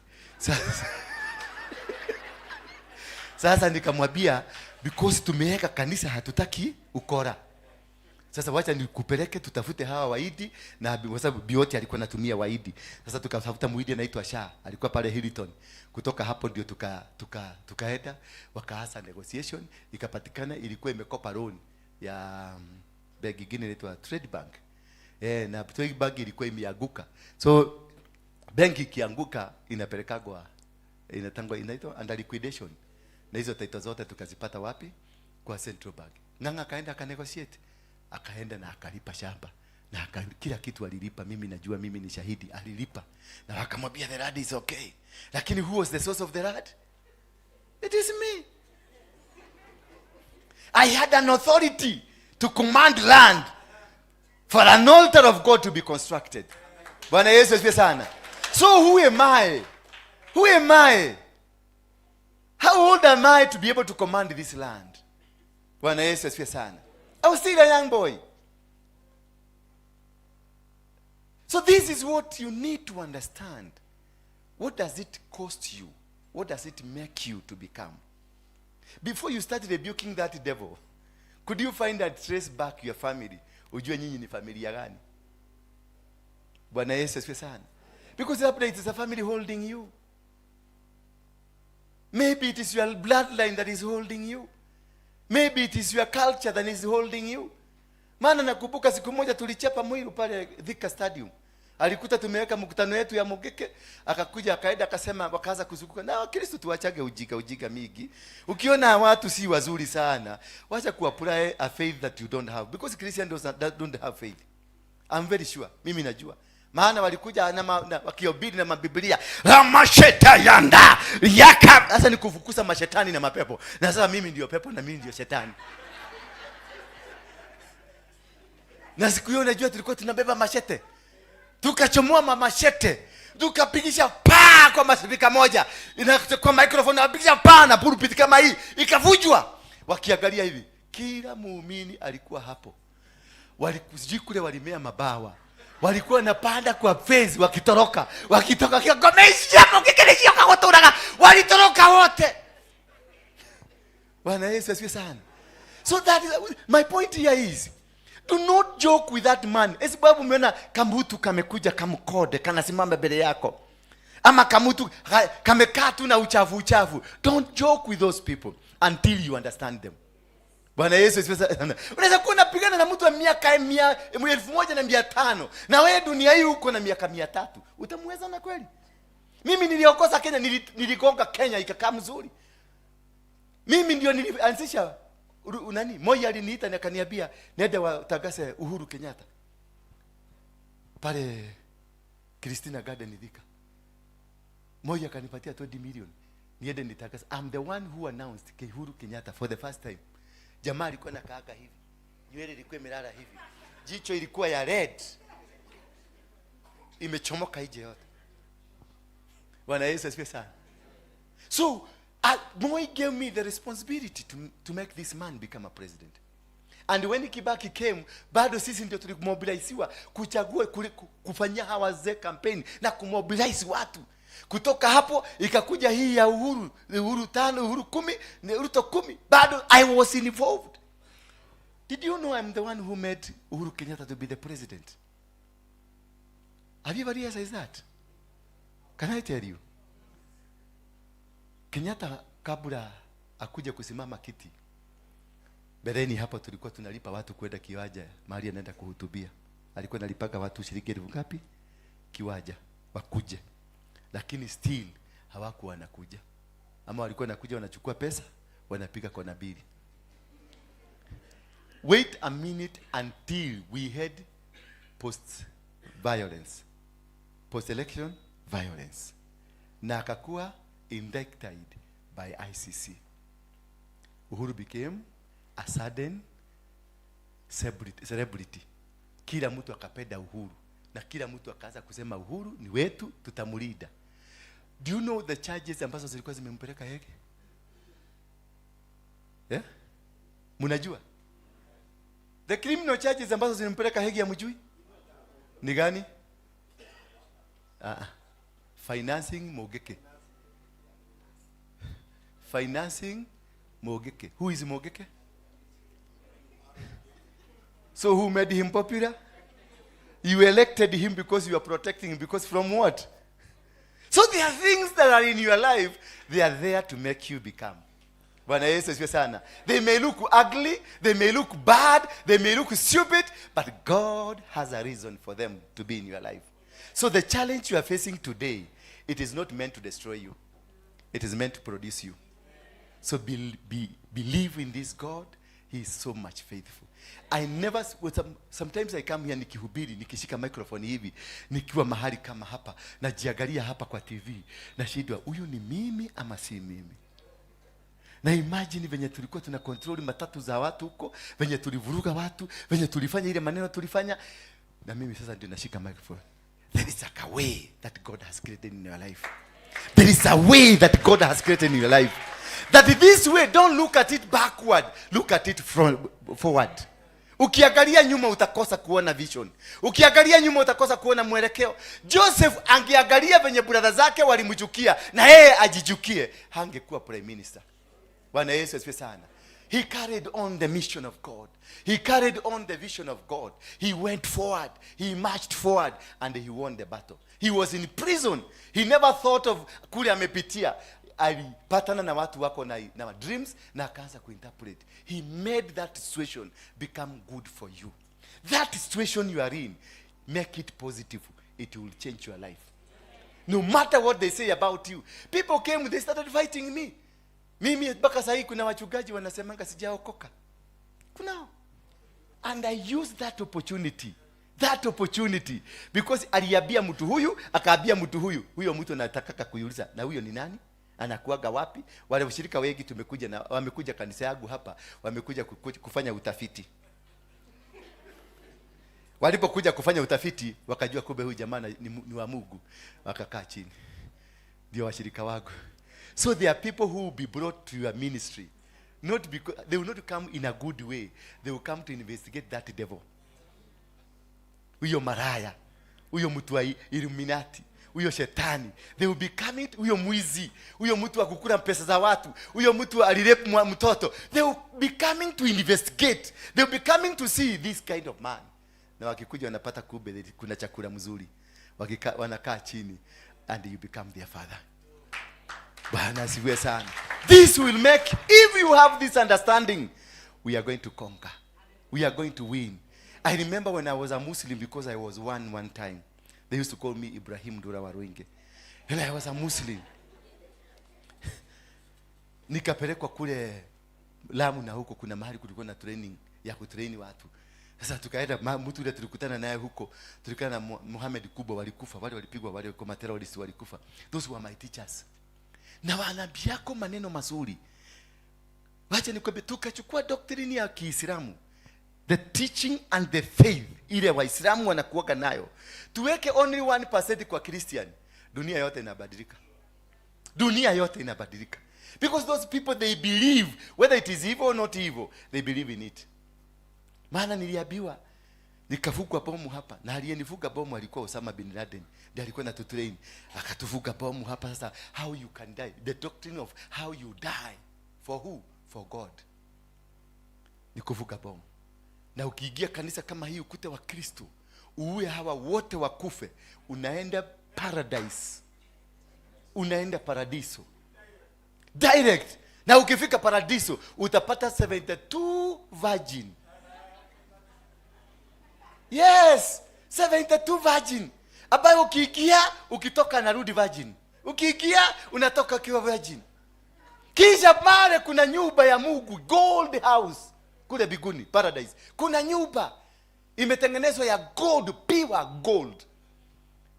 Sasa nikamwambia because tumeweka kanisa hatutaki ukora. Sasa wacha nikupeleke tutafute hawa waidi, na kwa sababu Bioti alikuwa anatumia waidi. Sasa tukatafuta muidi anaitwa Sha, alikuwa pale Hilton. Kutoka hapo ndio tukaenda wakaanza negotiation, ikapatikana ilikuwa imekopa loan ya benki nyingine inaitwa Trade Bank. Na Trade Bank ilikuwa imeanguka. So benki ikianguka inapelekagwa, inatangwa, inaitwa under liquidation. Na hizo title zote tukazipata wapi? Kwa Central Bank. Ng'ang'a akaenda akanegotiate, akaenda na akalipa shamba na kila kitu alilipa. Mimi najua, mimi ni shahidi, alilipa. Na wakamwambia the land is okay. Lakini who was the source of the land? It is me. I had an authority to command land for an altar of God to be constructed. Bwana Yesu asifiwe sana. So who am I? Who am I? How old am I to be able to command this land? Bwana Yesu asifiwe sana. I was still a young boy. So this is what you need to understand. What does it cost you? What does it make you to become? Before you start rebuking that devil, could you find and trace back your family? Ujue nyinyi ni familia gani? Bwana Yesu asifiwe sana. Because labda it is a family holding you. Maybe it is your bloodline that is holding you. Maybe it is your culture that is holding you. Maana nakumbuka siku moja tulichapa Mwiru pale Thika Stadium. Alikuta tumeweka mkutano yetu ya Mugeke, akakuja akaenda akasema, wakaanza kuzunguka. Na Wakristo tuwachage ujinga, ujinga mingi. Ukiona watu si wazuri sana, wacha kuapply a faith that you don't have, because Christian does not, don't have faith. I'm very sure. Mimi najua. Maana walikuja na wakihubiri na mabiblia, ramasheta yanda yaka. Sasa ni kufukuza mashetani na mapepo. Na sasa mimi ndio pepo na mimi ndio shetani. Na siku hiyo unajua tulikuwa tunabeba machete. Tukachomoa machete. Tukapigisha paa kwa masipika moja. Ina, kwa microphone napigisha paa na pulpit kama hii ikavunjwa. Wakiangalia hivi, kila muumini alikuwa hapo. Sijui kule walimea mabawa. Walikuwa wanapanda kwa fence wakitoroka. Wakitoka wakiongomesha mkikeleshia kwa watu. Walitoroka wote. Bwana Yesu asifiwe sana. So that is my point here is, do not joke with that man. Esi sababu umeona kamutu kamekuja kamkode kanasimama mbele yako. Ama kamutu kamekaa tu na uchafu uchafu. Don't joke with those people until you understand them. Bwana Yesu asifiwe sana. Unaweza kuwa unapigana na mtu wa miaka 1500 na wewe dunia hii uko na miaka 300. Utamweza na kweli? Mimi niliokosa Kenya, niligonga Kenya ikakaa mzuri. Mimi ndio nilianzisha nani, Moi aliniita na akaniambia nende watangaze Uhuru Kenyatta pale Christina Garden, Thika. Moi akanipatia 20 million niende nitangaze. I'm the one who announced Uhuru Kenyatta for the first time. Jamaa alikuwa nakaaga hivi, nywele ilikuwa imelala hivi, jicho ilikuwa ya red, imechomoka nje yote. Bwana Yesu asifiwe sana. So Moi gave me the responsibility to make this man become a president. And when Kibaki came, bado sisi ndio tulimobiliziwa kuchagua kufanyia hawa wazee campaign na kumobilize watu. Kutoka hapo ikakuja hii ya Uhuru, Uhuru 5, Uhuru 10, ni Ruto 10. Bado I was involved. Did you know I'm the one who made Uhuru Kenyatta to be the president? Have you ever realized that? Can I tell you? Kenyatta kabla akuja kusimama kiti, mbeleni hapo tulikuwa tunalipa watu kwenda kiwanja mahali anaenda kuhutubia. Alikuwa analipaga watu shilingi elfu ngapi kiwanja wakuje, lakini still hawakuwa wanakuja, ama walikuwa wanakuja wanachukua pesa wanapiga kona mbili. Wait a minute until we had post violence, post election violence, na akakuwa indicted by ICC. Uhuru became a sudden celebrity. Kila mtu akapenda Uhuru na kila mtu akaanza kusema Uhuru ni wetu, tutamlinda. Do you know the charges ambazo zilikuwa zimempeleka Hague? Yeah? Mnajua? The criminal charges ambazo zilimpeleka Hague hamjui? Ni gani? Ah, financing Mungiki. Financing Mungiki. Who is Mungiki? So who made him popular? You elected him because you are protecting him. Because from what? So there are things that are in your life, they are there to make you become. Bwana Yesu asifiwe sana. They may look ugly, they may look bad, they may look stupid, but God has a reason for them to be in your life. So the challenge you are facing today, it is not meant to destroy you. It is meant to produce you. So believe in this God. He is so much faithful. I never, well, sometimes I come here nikihubiri, nikishika microphone hivi, nikiwa mahali kama hapa, najiangalia hapa kwa TV, nashindwa huyu ni mimi ama si mimi. Na imagine venye tulikuwa tuna control matatu za watu huko, venye tulivuruga watu, venye tulifanya ile maneno tulifanya, na mimi sasa ndio nashika microphone. There is a way that God has created in your life. There is a way that God has created in your life. That this way, don't look at it backward, look at it from forward. Ukiangalia nyuma utakosa kuona vision. Ukiangalia nyuma utakosa kuona mwelekeo. Joseph angeangalia venye brother zake walimchukia na yeye ajichukie, hangekuwa prime minister. Bwana Yesu asifiwe sana. He carried on the mission of God. He carried on the vision of God. He went forward. He marched forward and he won the battle. He was in prison. He never thought of kule amepitia. Alipatana na watu wako na dreams na akaanza kuinterpret. He made that situation become good for you. That situation you are in, make it positive. It will change your life. No matter what they say about you. People came, they started fighting me. Mimi mpaka sahii kuna wachungaji wanasemanga sijaokoka. Kunao. And I used that opportunity. That opportunity. Because aliambia mtu huyu, akaambia mtu huyu. Huyo mtu anataka kuiuliza, na huyo ni nani? Anakuaga wapi? Wale washirika wengi tumekuja na wamekuja kanisa yangu hapa, wamekuja kufanya utafiti. Walipokuja kufanya utafiti, wakajua kumbe huyu jamaa ni wa Mungu. Wakakaa chini. Ndio washirika wangu. So there are people who will be brought to your ministry. Not because they will not come in a good way. They will come to investigate that devil. Huyo maraya, huyo mtu wa Illuminati, huyo shetani. They will be coming, huyo mwizi, huyo mtu wa kukula pesa za watu, huyo mtu alirape mtoto. They will be coming to investigate. They will be coming to see this kind of man. Na wakikuja wanapata kumbe kuna chakula mzuri. Wanakaa chini and you become their father. Bwana asifiwe sana. This will make, if you have this understanding, we are going to conquer. We are going to win. I remember when I was a Muslim, because I was one time. They used to call me Ibrahim Ndura Waruinge. And I was a Muslim. Nikapelekwa kule Lamu, na huko kuna mahali kulikuwa na training ya kutrain watu. Sasa tukaenda, mtu yule tulikutana naye huko, tulikutana na Muhammad Kubwa, walikufa wale, walipigwa wale kwa terrorists walikufa. Those were my teachers. Na wanaambiako maneno mazuri. Wacha nikwambie, tukachukua doctrine ya Kiislamu, the teaching and the faith ile Waislamu wanakuwaga nayo, tuweke only 1% kwa Christian, dunia yote inabadilika. Dunia yote inabadilika. Because those people, they believe, whether it is evil or not evil, they believe in it. Maana niliambiwa nikafugwa bomu hapa, na aliyenifuga bomu alikuwa Osama bin Laden, ndiye alikuwa anatutrain, akatufuga bomu hapa. Sasa how you can die, the doctrine of how you die, for who? For God. Ni kufuga bomu. Na ukiingia kanisa kama hii ukute wa Kristo, uue hawa wote wakufe, unaenda paradise, unaenda paradiso direct. Na ukifika paradiso utapata 72 virgin. Yes, 72 virgin, ambayo ukiingia ukitoka narudi virgin, ukiingia unatoka ukiwa virgin. Kisha pale kuna nyumba ya Mungu, gold house kule biguni paradise. Kuna nyumba imetengenezwa ya gold, pure gold,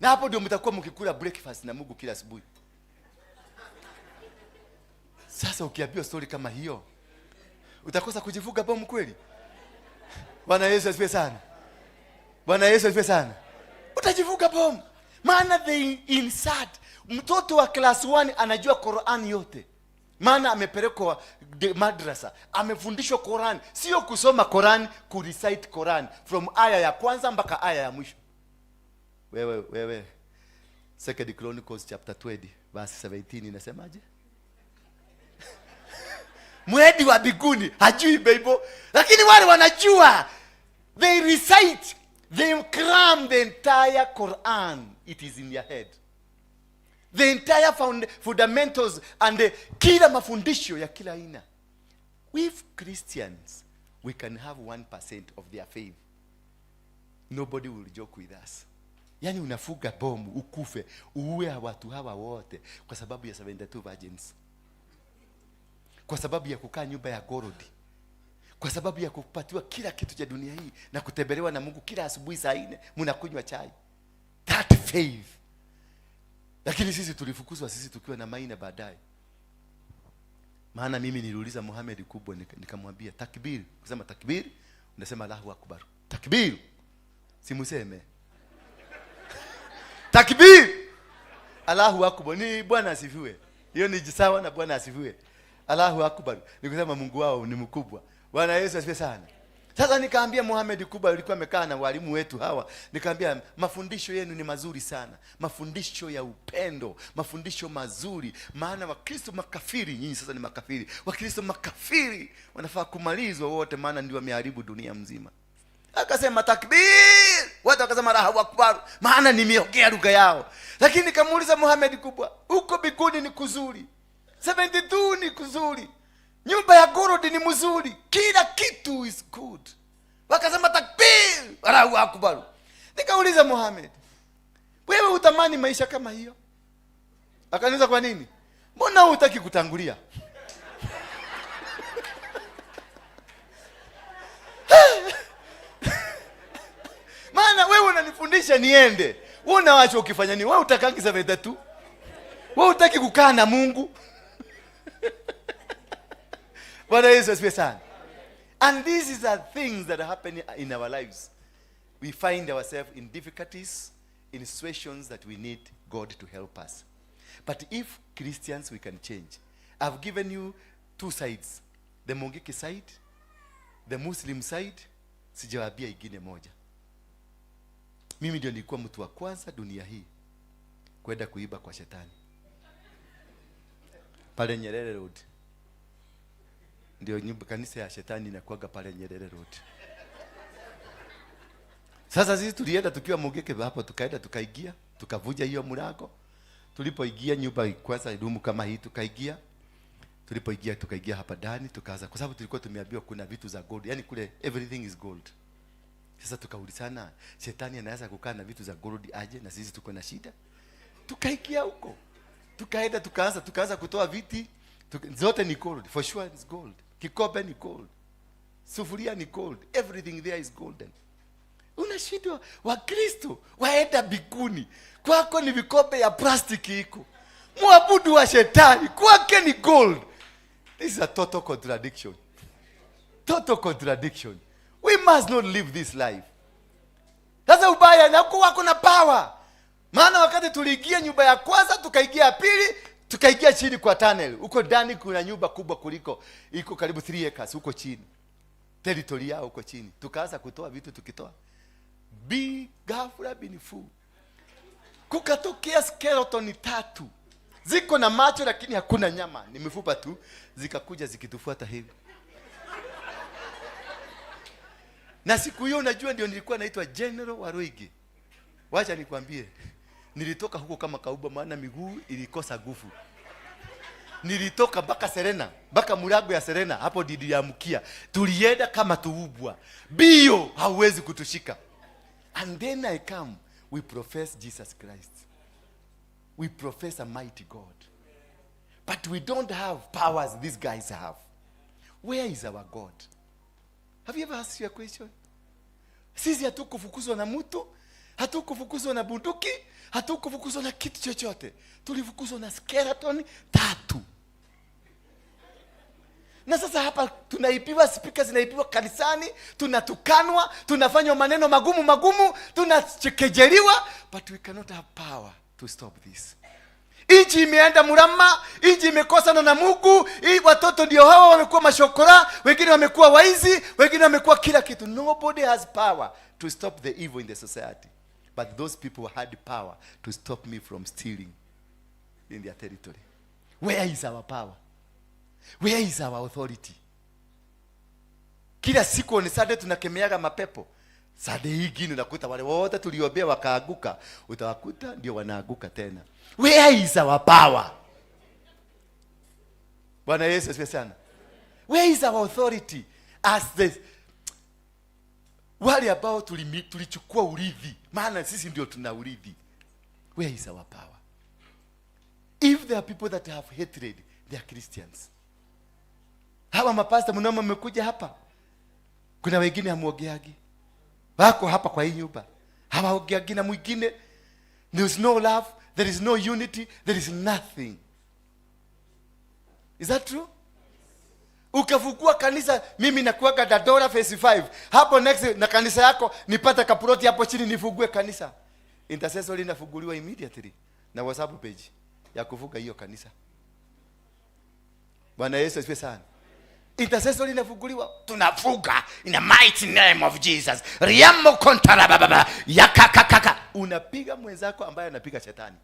na hapo ndio mtakuwa mkikula breakfast na Mungu kila asubuhi. Sasa ukiambiwa story kama hiyo, utakosa kujifuga bomu kweli? Bwana Yesu asifiwe sana. Bwana Yesu asifiwe sana. Utajifuga bomu, maana they insert. Mtoto wa class 1 anajua Quran yote, maana amepelekwa madrasa, amefundishwa Quran, sio kusoma Quran, kurecite Quran from aya ya kwanza mpaka aya ya mwisho. Wewe wewe, Second Chronicles chapter 20 verse 17 inasemaje? Mwedi wa biguni hajui Bible, lakini wale wanajua, they recite, they cram the entire Quran. It is in their head, the entire fundamentals and kila mafundisho ya kila aina. If Christians, we can have 1% of their faith, nobody will joke with us. Yaani unafuga bomu ukufe, uue watu hawa wote kwa sababu ya 72 virgins, kwa sababu ya kukaa nyumba ya gold, kwa sababu ya kupatiwa kila kitu cha dunia hii na kutembelewa na Mungu kila asubuhi saa 4 mnakunywa chai. That faith. Lakini sisi tulifukuzwa, sisi tukiwa na Maina baadaye. Maana mimi niliuliza Muhammad Kubwa, nikamwambia takbir, kusema takbir unasema Allahu Akbar. Takbir. Simuseme. Takbir. Allahu Akbar. Ni Bwana asifiwe. Hiyo ni sawa na Bwana asifiwe. Allahu Akbar. Ni kusema Mungu wao ni mkubwa. Bwana Yesu asifiwe sana. Sasa nikaambia Muhammad Kubwa, alikuwa amekaa na walimu wetu hawa, nikaambia mafundisho yenu ni mazuri sana, mafundisho ya upendo, mafundisho mazuri. Maana Wakristo makafiri, nyinyi sasa ni makafiri, Wakristo makafiri wanafaa kumalizwa wote, maana ndio wameharibu dunia mzima. Akasema takbir, watu wakasema Allahu Akbar, maana nimeongea lugha yao. Lakini nikamuuliza Muhammad Kubwa, huko biguni ni kuzuri, 72 ni kuzuri, nyumba ya gold ni mzuri, kila kitu is good. Wakasema takbir, Allahu Akbar. Nikauliza Muhammad, wewe utamani maisha kama hiyo? Akaniuliza kwa nini? Mbona hutaki kutangulia? Maana wewe unanifundisha niende, wewe unawacha ukifanya nini? Wewe utakangi 72? Wewe hutaki kukaa na Mungu? Bwana Yesu asifiwe sana. And these are things that happen in our lives. We find ourselves in difficulties, in situations that we need God to help us. But if Christians, we can change. I've given you two sides. The Mungiki side, the Muslim side. Sijawaambia ingine moja. Mimi ndio nilikuwa mtu wa kwanza dunia hii kwenda kuiba kwa shetani. Pale Nyerere Road. Ndio nyumba kanisa ya shetani inakuwaga pale Nyerere Road. Sasa sisi tulienda tukiwa Mungiki hapo, tukaenda tukaingia, tukavuja hiyo mlango. Tulipoingia nyumba kwanza room kama hii tukaingia. Tulipoingia tukaingia hapa ndani tukaanza, kwa sababu tulikuwa tumeambiwa kuna vitu za gold, yani kule everything is gold. Sasa tukaulizana, shetani anaweza kukaa na vitu za gold aje na sisi tuko na shida? Tukaingia huko. Tukaenda tukaanza kutoa viti, Zote ni gold, for sure it's gold. Kikombe ni gold, sufuria ni gold, everything there is golden. Unashindwa, Wakristo waenda mbinguni, kwako ni vikombe ya plastiki iko. Mwabudu wa shetani kwake ni gold. This is a total contradiction, total contradiction. We must not live this life. Sasa ubaya na wako na power, maana wakati tuliingia nyumba ya kwanza, tukaingia ya pili, tukaingia chini kwa tunnel. Huko ndani kuna nyumba kubwa kuliko, iko karibu 3 acres huko chini, territory yao huko chini. Tukaanza kutoa vitu, tukitoa bi ghafla binifu kukatokea skeleton tatu, ziko na macho lakini hakuna nyama, ni mifupa tu, zikakuja zikitufuata hivi. Na siku hiyo, unajua, ndio nilikuwa naitwa General Waruinge. Wacha nikwambie, nilitoka huko kama kauba, maana miguu ilikosa nguvu. Nilitoka mpaka Serena, mpaka mlango ya Serena, hapo niliamkia. Tulienda kama tuubwa bio, hauwezi kutushika. And then I come, we profess Jesus Christ, we profess a mighty God, but we don't have powers these guys have. Where is our God? Have you ever asked your question? Sisi hatukufukuzwa na mtu, hatukufukuzwa na bunduki, hatukufukuzwa na kitu chochote. Tulifukuzwa na skeleton tatu. Na sasa hapa tunaibiwa, spika zinaibiwa kanisani, tunatukanwa, tunafanywa maneno magumu magumu, tunachekejeliwa, but we cannot have power to stop this. Nchi imeenda mrama, nchi imekosana na Mungu. Watoto ndio hawa wamekuwa mashokora, wengine wamekuwa waizi, wengine wamekuwa kila kitu. Nobody has power to stop the evil in the society, but those people had power to stop me from stealing in their territory. Where is our power? Where is our authority? Kila siku on Sunday tunakemeaga mapepo. Sunday hii ingine unakuta wale wote tuliombea wakaaguka, utawakuta ndio wanaaguka tena. Where is our power? Bwana Yesu asifiwe sana. Where is our authority as the wale ambao tulichukua urithi, maana sisi ndio tuna urithi? Where is our power? If there are people that have hatred, they are Christians. Hawa mapasta mnamo mmekuja hapa, kuna wengine hamuongeagi, wako hapa kwa hii nyumba hawaongeagi na mwingine. There is no love, there is no unity, there is nothing. Is that true? Ukafungua kanisa, mimi nakuaga Dandora Phase 5 hapo next na kanisa yako, nipate kaploti hapo chini nifungue kanisa, intercessory inafunguliwa immediately na WhatsApp page ya kufunga hiyo kanisa. Bwana Yesu asifiwe sana. Intercessory inafunguliwa, tunafunga in the mighty name of Jesus. Riamo kontara baba yakakakaka, unapiga mwenzako ambaye anapiga shetani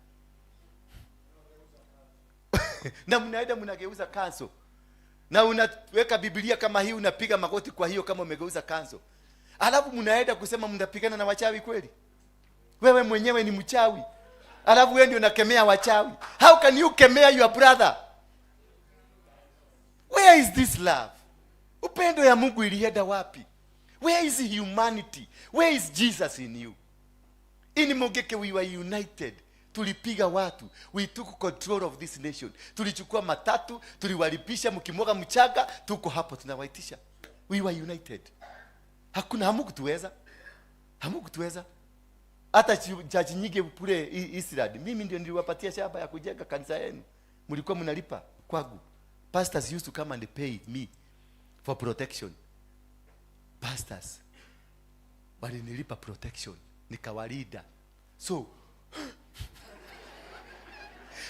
na mnaenda mnageuza kanso na unaweka Biblia kama hii, unapiga magoti kwa hiyo kama umegeuza kanso, alafu mnaenda kusema mnapigana na wachawi kweli? Wewe mwenyewe ni mchawi, alafu wewe ndio unakemea wachawi. How can you kemea your brother? Where is this love? Upendo ya Mungu ilienda wapi? Where is humanity? Where is Jesus in you? In Mogeke we were united. Tulipiga watu, we took control of this nation. Tulichukua matatu, tuliwalipisha, mkimwaga mchanga, tuko hapo tunawaitisha. We were united. Hakuna, hamukutuweza, hamukutuweza. Hata church nyingi kule Israel, mimi ndio niliwapatia shamba ya kujenga kanisa yenu. Mlikuwa mnalipa kwangu. Pastors used to come and pay me for protection. Pastors walinilipa protection, nikawalinda. So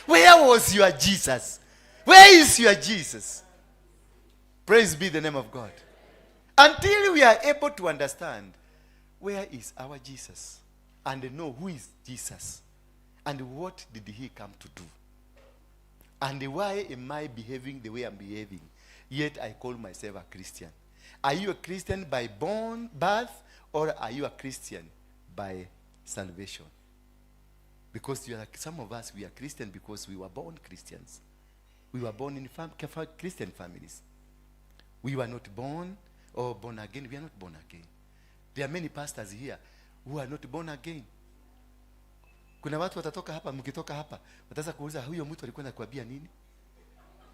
where was your Jesus? Where is your Jesus? Praise be the name of God. Until we are able to understand where is our Jesus and know who is Jesus and what did he come to do and why am I behaving the way I'm behaving, yet I call myself a Christian. Are you a Christian by born birth or are you a Christian by salvation? Because you are, some of us, we are Christian because we were born Christians. We were born in Christian families. We were not born or born again. We are not born again. There are many pastors here who are not born again. Kuna watu watatoka hapa, mkitoka hapa wataanza kuuliza, huyo mtu alikuwa anakuambia nini?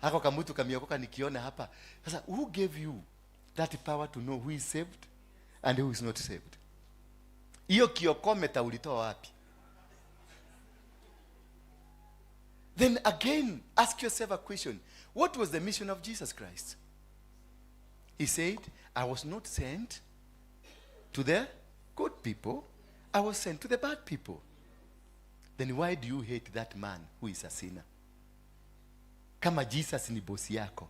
Hako kamutu kamiokoka nikiona hapa. Sasa who gave you that power to know who is saved and who is not saved? Hiyo kiokometa ulitoa wapi? Then again, ask yourself a question. What was the mission of Jesus Christ? He said, I was not sent to the good people. I was sent to the bad people. Then why do you hate that man who is a sinner? Kama Jesus ni bosi yako,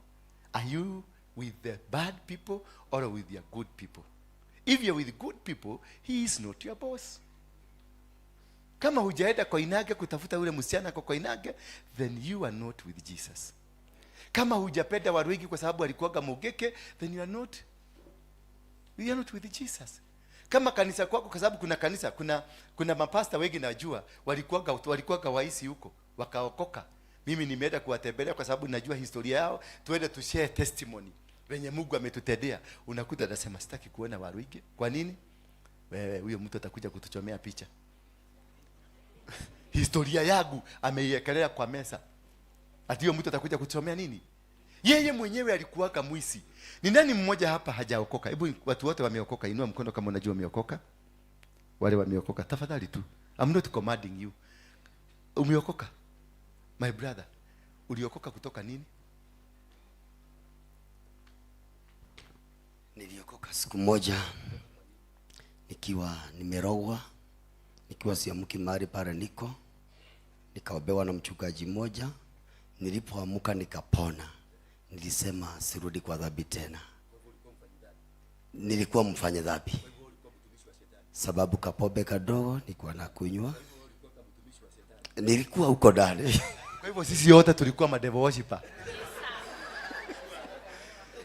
are you with the bad people or with your good people? If you're with good people, he is not your boss. Kama hujaenda Koinange kutafuta yule msichana kwa Koinange, then you are not with Jesus. Kama hujapenda Waruingi kwa sababu alikuwaga Mugeke, then you are not with Jesus. Kama kanisa kwako, kwa sababu kuna kanisa, kuna mapasta wengi najua walikuwaga waisi huko, wakaokoka. Mimi nimeenda kuwatembelea kwa sababu najua historia yao, tuende tu share testimony venye Mungu ametutendea. Unakuta anasema sitaki kuona Waruingi. Kwa nini? Wewe huyo mtu atakuja kutuchomea picha. Historia yangu ameiekelea kwa mesa. Ati huyo mtu atakuja kutuchomea nini? Yeye mwenyewe alikuwaga mwisi. Ni nani mmoja hapa hajaokoka? Hebu watu wote wameokoka, inua mkono kama unajua umeokoka. Wale wameokoka, tafadhali tu. I'm not commanding you. Umeokoka? My brother, uliokoka kutoka nini? Niliokoka siku moja nikiwa nimerogwa, nikiwa siamki mahali pale niko, nikaombewa na mchungaji mmoja. Nilipoamka nikapona. Nilisema sirudi kwa dhambi tena. Nilikuwa mfanya dhambi, sababu kapobe kadogo nilikuwa nakunywa, nilikuwa huko ndani. Kwa hivyo sisi wote tulikuwa madevil worshiper.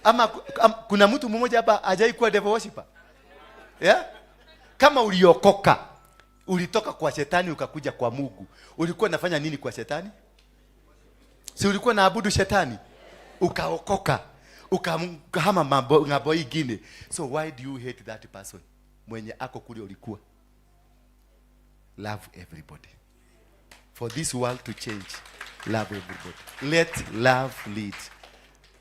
Ama kuna mtu mmoja hapa hajai kuwa devil worshiper? Yeah? Kama uliokoka, ulitoka kwa shetani ukakuja kwa Mungu, ulikuwa unafanya nini kwa shetani? Si ulikuwa naabudu shetani? Ukaokoka, ukahama mambo ng'ambo ingine. So why do you hate that person mwenye ako kule ulikuwa? Love everybody. For this world to change, love everybody. Let love lead.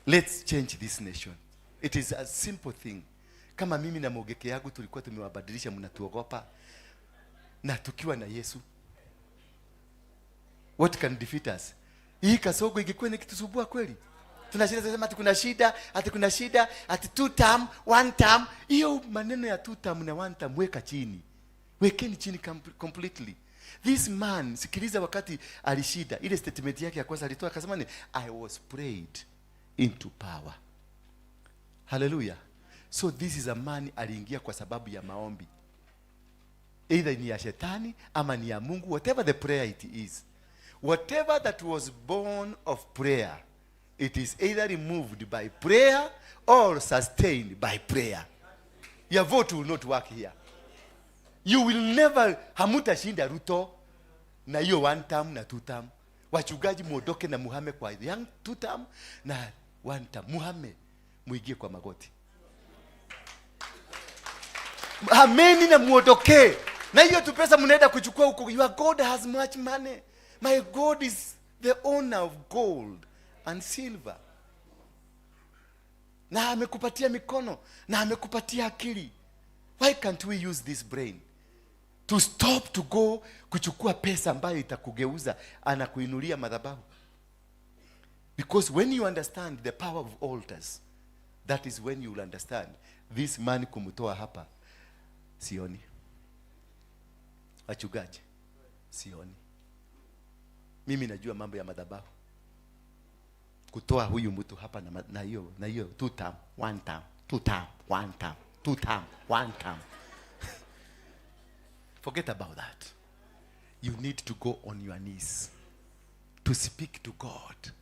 Let's change this nation. It is a simple thing. Kama mimi na Mogeke yangu tulikuwa tumewabadilisha, mnatuogopa. Na tukiwa na Yesu, what can defeat us? Hii kasogo ingekuwa ni kitusumbua kweli. Tunashinda sema ati kuna shida, ati kuna shida, ati 2 term, 1 term. Hiyo maneno ya 2 term na 1 term weka chini. Wekeni chini completely. This man, sikiliza, wakati alishida, ile statement yake ya kwanza alitoa akasema ni I was prayed into power. Hallelujah. So this is a man aliingia kwa sababu ya maombi. Either ni ya shetani ama ni ya Mungu, whatever the prayer it is. Whatever that was born of prayer, it is either removed by prayer or sustained by prayer. Your vote will not work here. You will never, hamutashinda Ruto na hiyo 1 term na 2 term. Wachungaji muondoke na muhame kwa young 2 term na 1 term. Muhame, muingie kwa magoti. Hameni na muondoke. Na hiyo tu pesa mnaenda kuchukua huko. Your God has much money. My God is the owner of gold and silver. Na amekupatia mikono, na amekupatia akili. Why can't we use this brain to stop to go kuchukua pesa ambayo itakugeuza, anakuinulia madhabahu? Because when you understand the power of altars, that is when you will understand this man kumtoa hapa sioni. Wachungaji, sioni. Mimi najua mambo ya madhabahu. Kutoa huyu mtu hapa na hiyo, na hiyo 2 term, 1 term, 2 term, 1 term, 2 term, 1 term. Forget about that. You need to go on your knees to speak to God.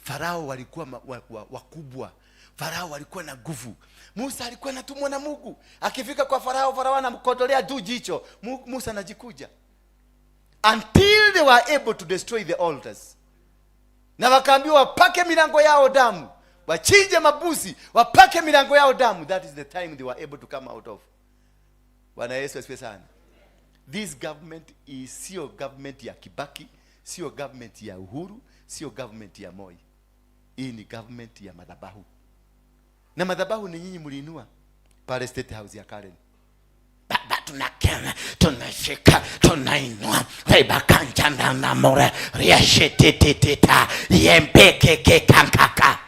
Farao walikuwa wakubwa. Farao walikuwa na nguvu. Musa alikuwa anatumwa na Mungu. Akifika kwa Farao, Farao anamkodolea tu jicho. Musa anajikuja. Until they were able to destroy the altars. Na wakaambiwa wapake milango yao damu, wachinje mabuzi, wapake milango yao damu. That is the time they were able to come out of. Bwana Yesu asifiwe sana. This government is sio government ya Kibaki, sio government ya Uhuru, sio government ya Moi. Hii ni government ya madhabahu, na madhabahu ni nyinyi mliinua pale State House ya Karen. Baba, tunakema, tunashika, tunainua ribakanjandanamore riashitititita yembekekekankaka.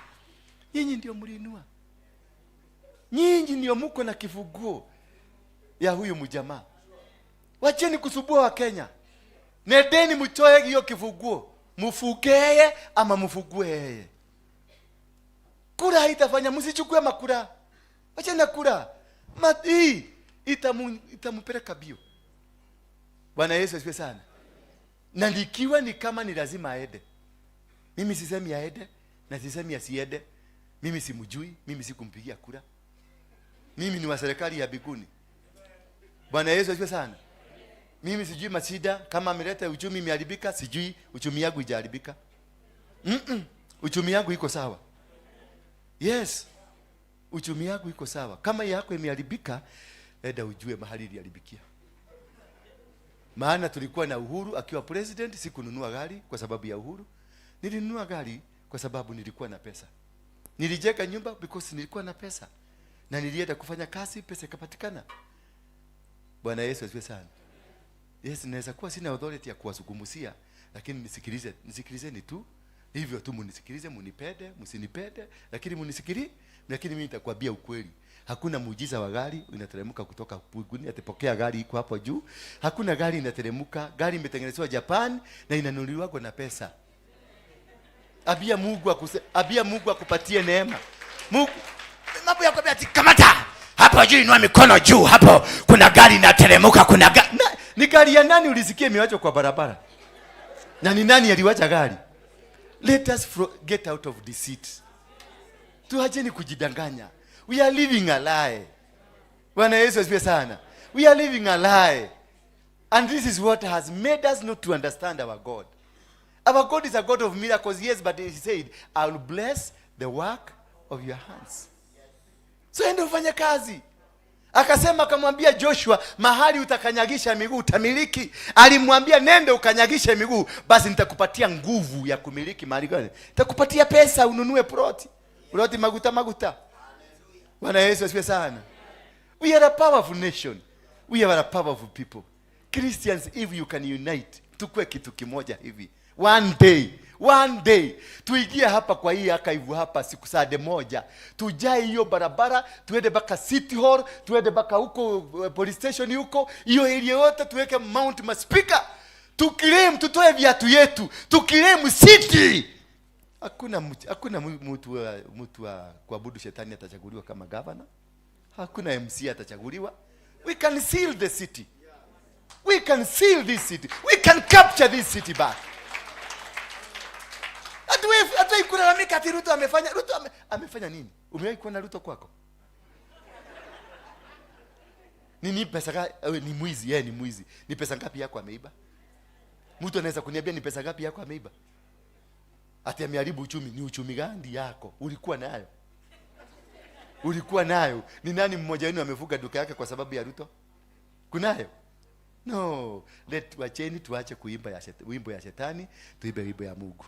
Nyinyi ndio mliinua, nyinyi ndio muko na kifunguo ya huyu mjamaa. Wacheni kusubua wa Kenya, nendeni mchoe hiyo kifunguo, mfugee ama mfugue yeye. Kura haitafanya, msichukue makura, wacheni na kura. Hii itamupeleka bio. Bwana Yesu asifiwe sana. Na nikiwa ni kama ni lazima aende, mimi sisemi aende na sisemi asiende. Mimi simjui, mimi sikumpigia kura, mimi ni wa serikali ya biguni. Bwana Yesu asifiwe sana. Mimi sijui mashida kama ameleta uchumi imeharibika, sijui uchumi yangu ijaharibika. Uchumi yangu iko sawa. Yes, uchumi yangu iko sawa. Kama yako imeharibika, enda ujue mahali iliharibikia. Maana tulikuwa na Uhuru akiwa president, sikununua gari kwa sababu ya Uhuru. Nilinunua gari kwa sababu nilikuwa na pesa. Nilijenga nyumba because nilikuwa na pesa. Na nilienda kufanya kazi, pesa ikapatikana. Bwana Yesu asifiwe sana. Yes, naweza kuwa sina authority ya kuwazungumzia, lakini nisikilize, nisikilizeni tu. Hivyo tu munisikilize, munipende, msinipende, lakini munisikili, lakini mimi nitakwambia ukweli. Hakuna muujiza wa gari inateremka kutoka mbinguni, atapokea gari iko hapo juu. Hakuna gari inateremka, gari imetengenezewa Japan na inanunuliwa kwa na pesa. Abia Mungu akuse, abia Mungu akupatie neema. Mungu mambo ya kwambia ati kamata hapo juu, inua mikono juu, hapo kuna gari inateremka, kuna na, ni gari ya nani ulisikia imewachwa kwa barabara? Na ni nani aliwacha gari? Let us get out of deceit. Tuacheni kujidanganya. We are living a lie. Bwana Yesu asifiwe sana. We are living a lie. And this is what has made us not to understand our God. Our God is a God of miracles, yes, but he said, I will bless the work of your hands. So ende ufanye kazi. Akasema, akamwambia Joshua, mahali utakanyagisha miguu utamiliki. Alimwambia nende ukanyagishe miguu, basi nitakupatia nguvu ya kumiliki mahali gani? Nitakupatia pesa ununue ploti. Ploti maguta maguta. Bwana Yesu asifiwe sana. We are a powerful nation. We are a powerful people. Christians, if you can unite, tukue kitu kimoja hivi. One day, one day tuingie hapa kwa hii archive hapa siku sade moja, tujae hiyo barabara, tuende mpaka City Hall, tuende mpaka huko police station huko, hiyo area yote tuweke mount maspika, tuclaim, tutoe viatu yetu, tuclaim city. Hakuna mtu wa kuabudu shetani atachaguliwa kama governor. Hakuna MC atachaguliwa. We can seal the city. We can seal this city. We can capture this city back. Hatuwezi kulalamika ati Ruto amefanya. Ruto amefanya nini? Umewahi kuona Ruto kwako? Nini pesa ni mwizi, yeye ni mwizi. Ni pesa ngapi yako ameiba? Mtu anaweza kuniambia ni pesa ngapi yako ameiba? Ati ameharibu uchumi. Ni uchumi gani yako? Ulikuwa nayo? Ulikuwa nayo? Ni nani mmoja wenu amefunga duka yake kwa sababu ya Ruto? Kunayo? No. Let wacheni tuache kuimba ya wimbo ya shetani, tuimbe wimbo ya Mungu.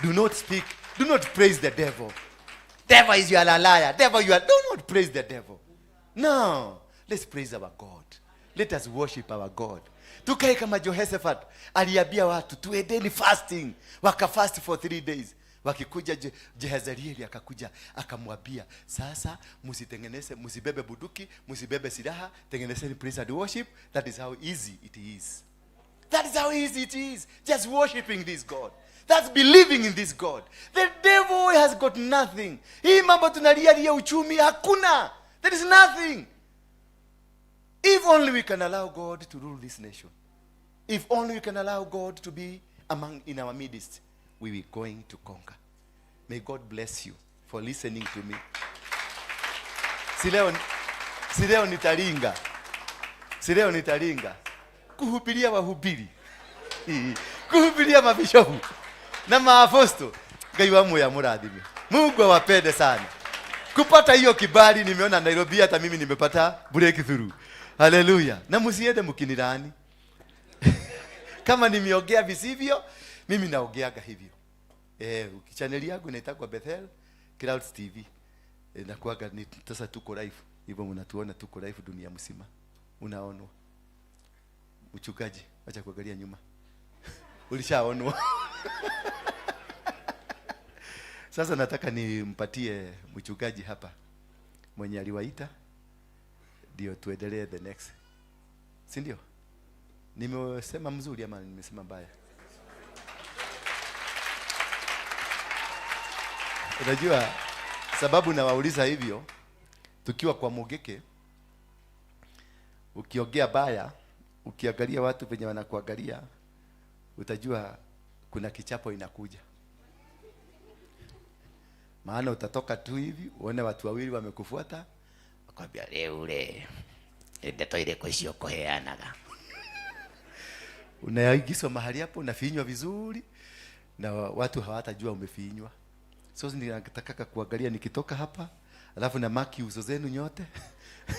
Do not speak, do not praise the devil. Devil is your liar. Devil you are, do not praise the devil. No. Let's praise our God. Let us worship our God. Tukae kama Jehoshaphat aliambia watu tuendeni fasting. Wakafast for 3 days. Wakikuja Jehezreeli akakuja akamwambia, sasa msitengeneze, msibebe bunduki, msibebe silaha, tengenezeni praise and worship. That is how easy it is. That is how easy it is. Just worshiping this God. That's believing in this God. The devil has got nothing. Hii mambo tunalia lia uchumi hakuna. There is nothing. If only we can allow God to rule this nation. If only we can allow God to be among in our midst, we are going to conquer. May God bless you for listening to me. Si leo nitaringa. Si leo nitaringa. Kuhubiria wahubiri. Kuhubiria mabishopu na maaposto. Ngai wa muya murathime. Mungu awapende sana. Kupata hiyo kibali nimeona Nairobi, hata mimi nimepata breakthrough. Haleluya. Na msiende mkinilani. Kama nimeongea visivyo, mimi naongeaga hivyo. Channel yangu inaitwa Bethel Clouds TV. Nakuaga ni sasa tuko live. Hivyo mnatuona tuko live dunia mzima. Unaonwa. Mchungaji, acha kuangalia nyuma. Ulishaonwa. Sasa nataka nimpatie mchungaji hapa mwenye aliwaita ndio tuendelee the next. Si ndio? Nimesema mzuri ama nimesema mbaya? Unajua sababu nawauliza hivyo, tukiwa kwa Mugeke, ukiongea baya, ukiangalia watu venye wanakuangalia, utajua kuna kichapo inakuja. Maana utatoka tu hivi uone watu wawili wamekufuata, Akwambia rĩu rĩ, nĩ ndeto irĩkũ icio ũkũheanaga? Unaingizwa mahali hapo, unafinywa vizuri na watu hawatajua umefinywa. So ninataka kuangalia nikitoka hapa, alafu na maki uso zenu nyote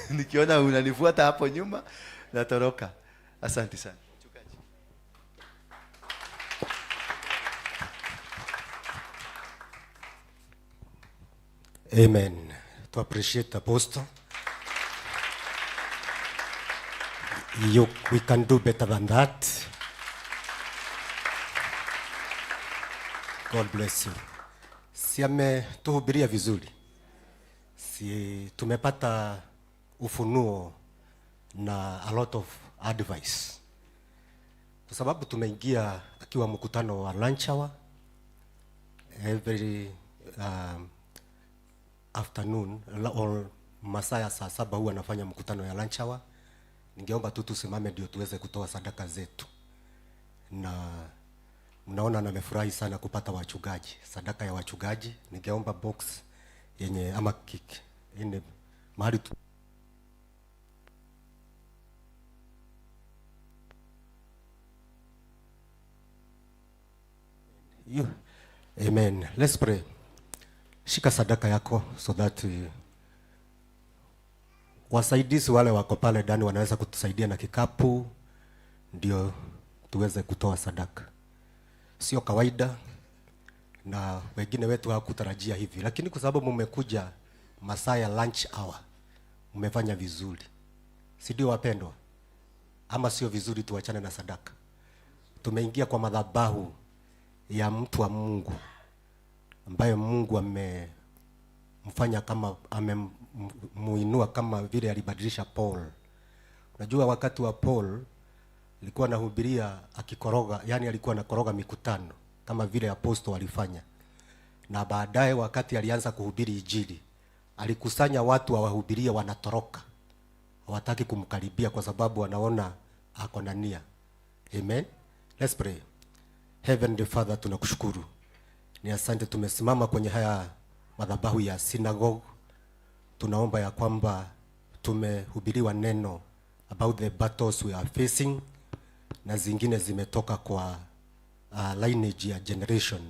nikiona unanifuata hapo nyuma natoroka. Asante sana. Mchungaji. Amen. To appreciate Apostle. We can do better than that. God bless you. Si ametuhubiria vizuri. Si tumepata ufunuo na a lot of advice. Kwa sababu tumeingia akiwa mkutano wa lunch hour every afternoon or masaa ya saa 7 huwa anafanya mkutano ya lunch hour. Ningeomba tu tusimame ndio tuweze kutoa sadaka zetu. Na mnaona nimefurahi sana kupata wachungaji, sadaka ya wachungaji. Ningeomba box yenye ama kick ine mahali tu. You. Amen. Let's pray. Shika sadaka yako so that wasaidizi wale wako pale ndani wanaweza kutusaidia na kikapu ndio tuweze kutoa sadaka. Sio kawaida na wengine wetu hawakutarajia hivi, lakini kwa sababu mmekuja masaa ya lunch hour mmefanya vizuri. Si ndio wapendwa? Ama sio vizuri tuachane na sadaka? Tumeingia kwa madhabahu ya mtu wa Mungu ambaye Mungu amemfanya kama amemuinua kama vile alibadilisha Paul. Unajua wakati wa Paul alikuwa anahubiria akikoroga, yani alikuwa anakoroga mikutano kama vile apostle alifanya. Na baadaye wakati alianza kuhubiri Injili, alikusanya watu wawahubirie, wanatoroka. Hawataki kumkaribia kwa sababu wanaona ako na nia. Amen. Let's pray. Heavenly Father, tunakushukuru. Ni asante tumesimama kwenye haya madhabahu ya synagogue. Tunaomba ya kwamba tumehubiriwa neno about the battles we are facing, na zingine zimetoka kwa lineage ya generation.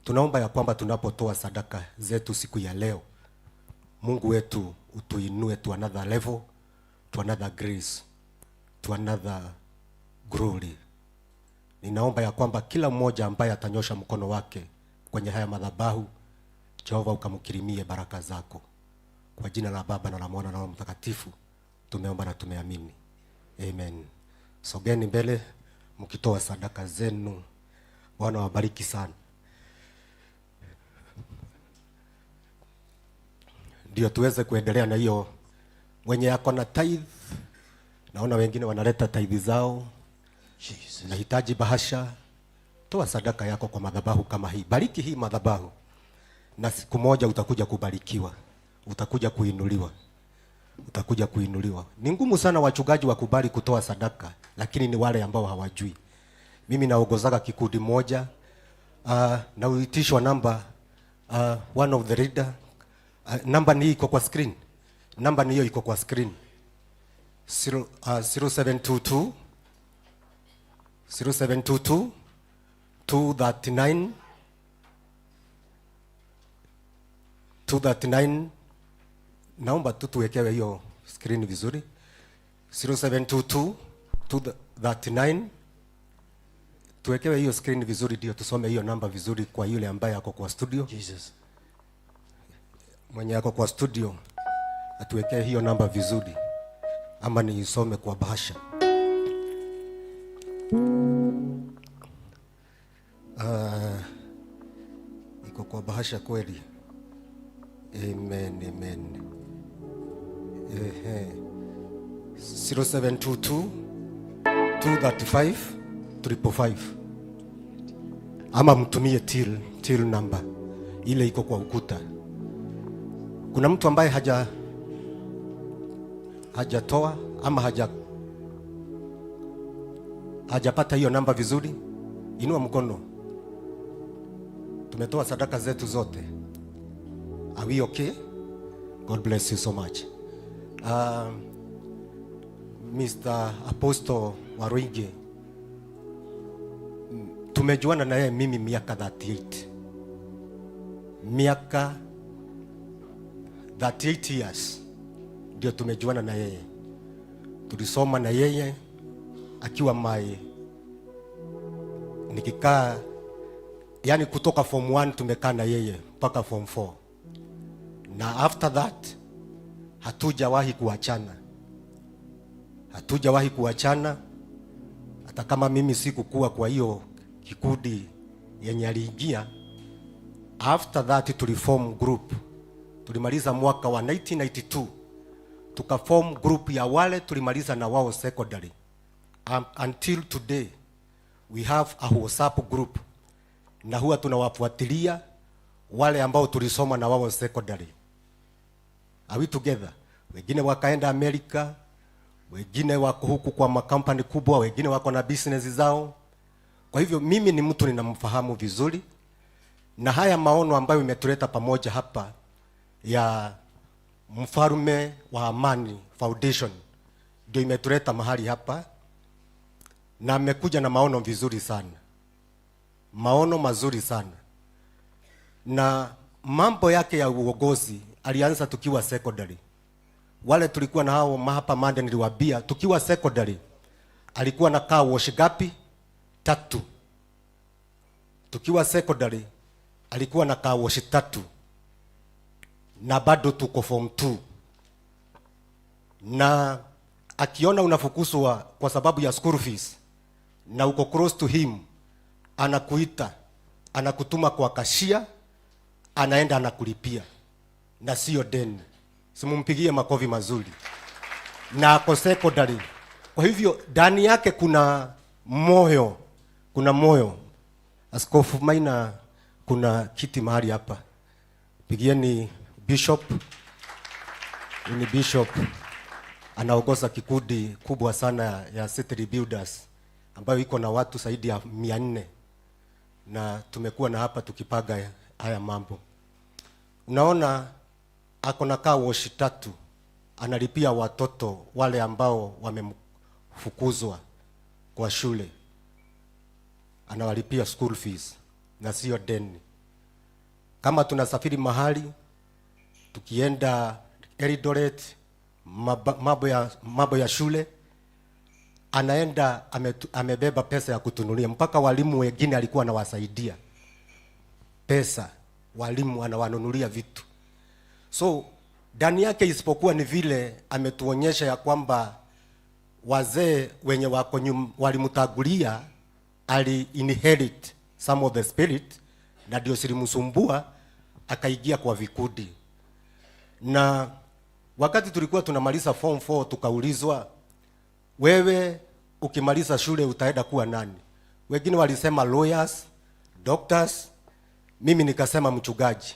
Tunaomba ya kwamba tunapotoa sadaka zetu siku ya leo, Mungu wetu utuinue to another level, to another grace, to another glory. Ninaomba ya kwamba kila mmoja ambaye atanyosha mkono wake kwenye haya madhabahu, Jehova ukamkirimie baraka zako. Kwa jina la Baba na la Mwana na Roho Mtakatifu tumeomba na tumeamini. Amen. Sogeni mbele mkitoa sadaka zenu. Bwana wabariki sana. Ndio tuweze kuendelea na hiyo. Mwenye ako na tithe, naona wengine wanaleta tithe zao. Jesus. Nahitaji bahasha. Toa sadaka yako kwa madhabahu kama hii. Bariki hii madhabahu. Na siku moja utakuja kubarikiwa. Utakuja kuinuliwa. Utakuja kuinuliwa. Ni ngumu sana wachungaji wakubali kutoa sadaka, lakini ni wale ambao hawajui. Mimi naongozaga kikundi moja, na uitishwa namba, one of the leader. Namba ni iko kwa screen. Namba ni hiyo iko kwa screen. 0722, 0722, 239, 239. Naomba tu tuwekewe hiyo screen vizuri. 0722, 239, Tuwekewe hiyo screen vizuri ndio tusome hiyo namba vizuri kwa yule ambaye ako kwa studio. Jesus. Mwenye ako kwa studio atuwekee hiyo namba vizuri, ama niisome kwa bahasha. Iko kwa bahasha kweli. Amen, amen. Ehe. 0722 235 555, ama mtumie till number ile iko kwa ukuta. Kuna mtu ambaye hajatoa ama hajapata hiyo namba vizuri? Inua mkono. Tumetoa sadaka zetu zote. Are we okay? God bless you so much. Mr. Apostle Waruinge, tumejuana na yeye mimi miaka 38. Miaka 38 years ndio tumejuana na yeye. Tulisoma na yeye akiwa mai, nikikaa, yani kutoka form 1 tumekaa na yeye mpaka form 4, na after that hatujawahi kuachana, hatujawahi kuachana. Hata kama mimi sikukuwa kwa hiyo kikundi yenye aliingia, after that tuliform group. Tulimaliza mwaka wa 1992, tukaform group ya wale tulimaliza na wao secondary. Until today we have a WhatsApp group na huwa tunawafuatilia wale ambao tulisoma na wao secondary. Are we together? Wengine wakaenda Amerika, wengine wako huku kwa makampani kubwa, wengine wako na business zao. Kwa hivyo mimi ni mtu ninamfahamu vizuri, na haya maono ambayo imetuleta pamoja hapa ya Mfalme wa Amani Foundation ndio imetuleta mahali hapa, na amekuja na maono vizuri sana, maono mazuri sana, na mambo yake ya uongozi alianza tukiwa secondary. Wale tulikuwa na hao hapa Mande, niliwaambia tukiwa secondary alikuwa na car wash gapi? Tatu. Tukiwa secondary alikuwa na car wash tatu, na bado tuko form 2, na akiona unafukuzwa kwa sababu ya school fees na uko close to him, anakuita, anakutuma kwa cashier, anaenda anakulipia, na sio deni. Simumpigie makofi mazuri. Na ako secondary. Kwa hivyo ndani yake kuna moyo, kuna moyo. Askofu Maina, kuna kiti mahali hapa. Pigieni bishop. Huyu ni bishop anaongoza kikundi kubwa sana ya City Rebuilders ambayo iko na watu zaidi ya 400, na tumekuwa na hapa tukipaga haya mambo. Unaona ako na car wash tatu, analipia watoto wale ambao wamefukuzwa kwa shule, anawalipia school fees na sio deni. Kama tunasafiri mahali tukienda Eldoret, mambo ya shule, anaenda amebeba pesa ya kutunulia. Mpaka walimu wengine alikuwa anawasaidia pesa, walimu anawanunulia vitu. So ndani yake, isipokuwa ni vile ametuonyesha ya kwamba wazee wenye wako walimtangulia, ali inherit some of the spirit, na ndio silimsumbua akaingia kwa vikundi. Na wakati tulikuwa tunamaliza form 4, tukaulizwa, "Wewe ukimaliza shule utaenda kuwa nani?" Wengine walisema lawyers, doctors, mimi nikasema mchungaji.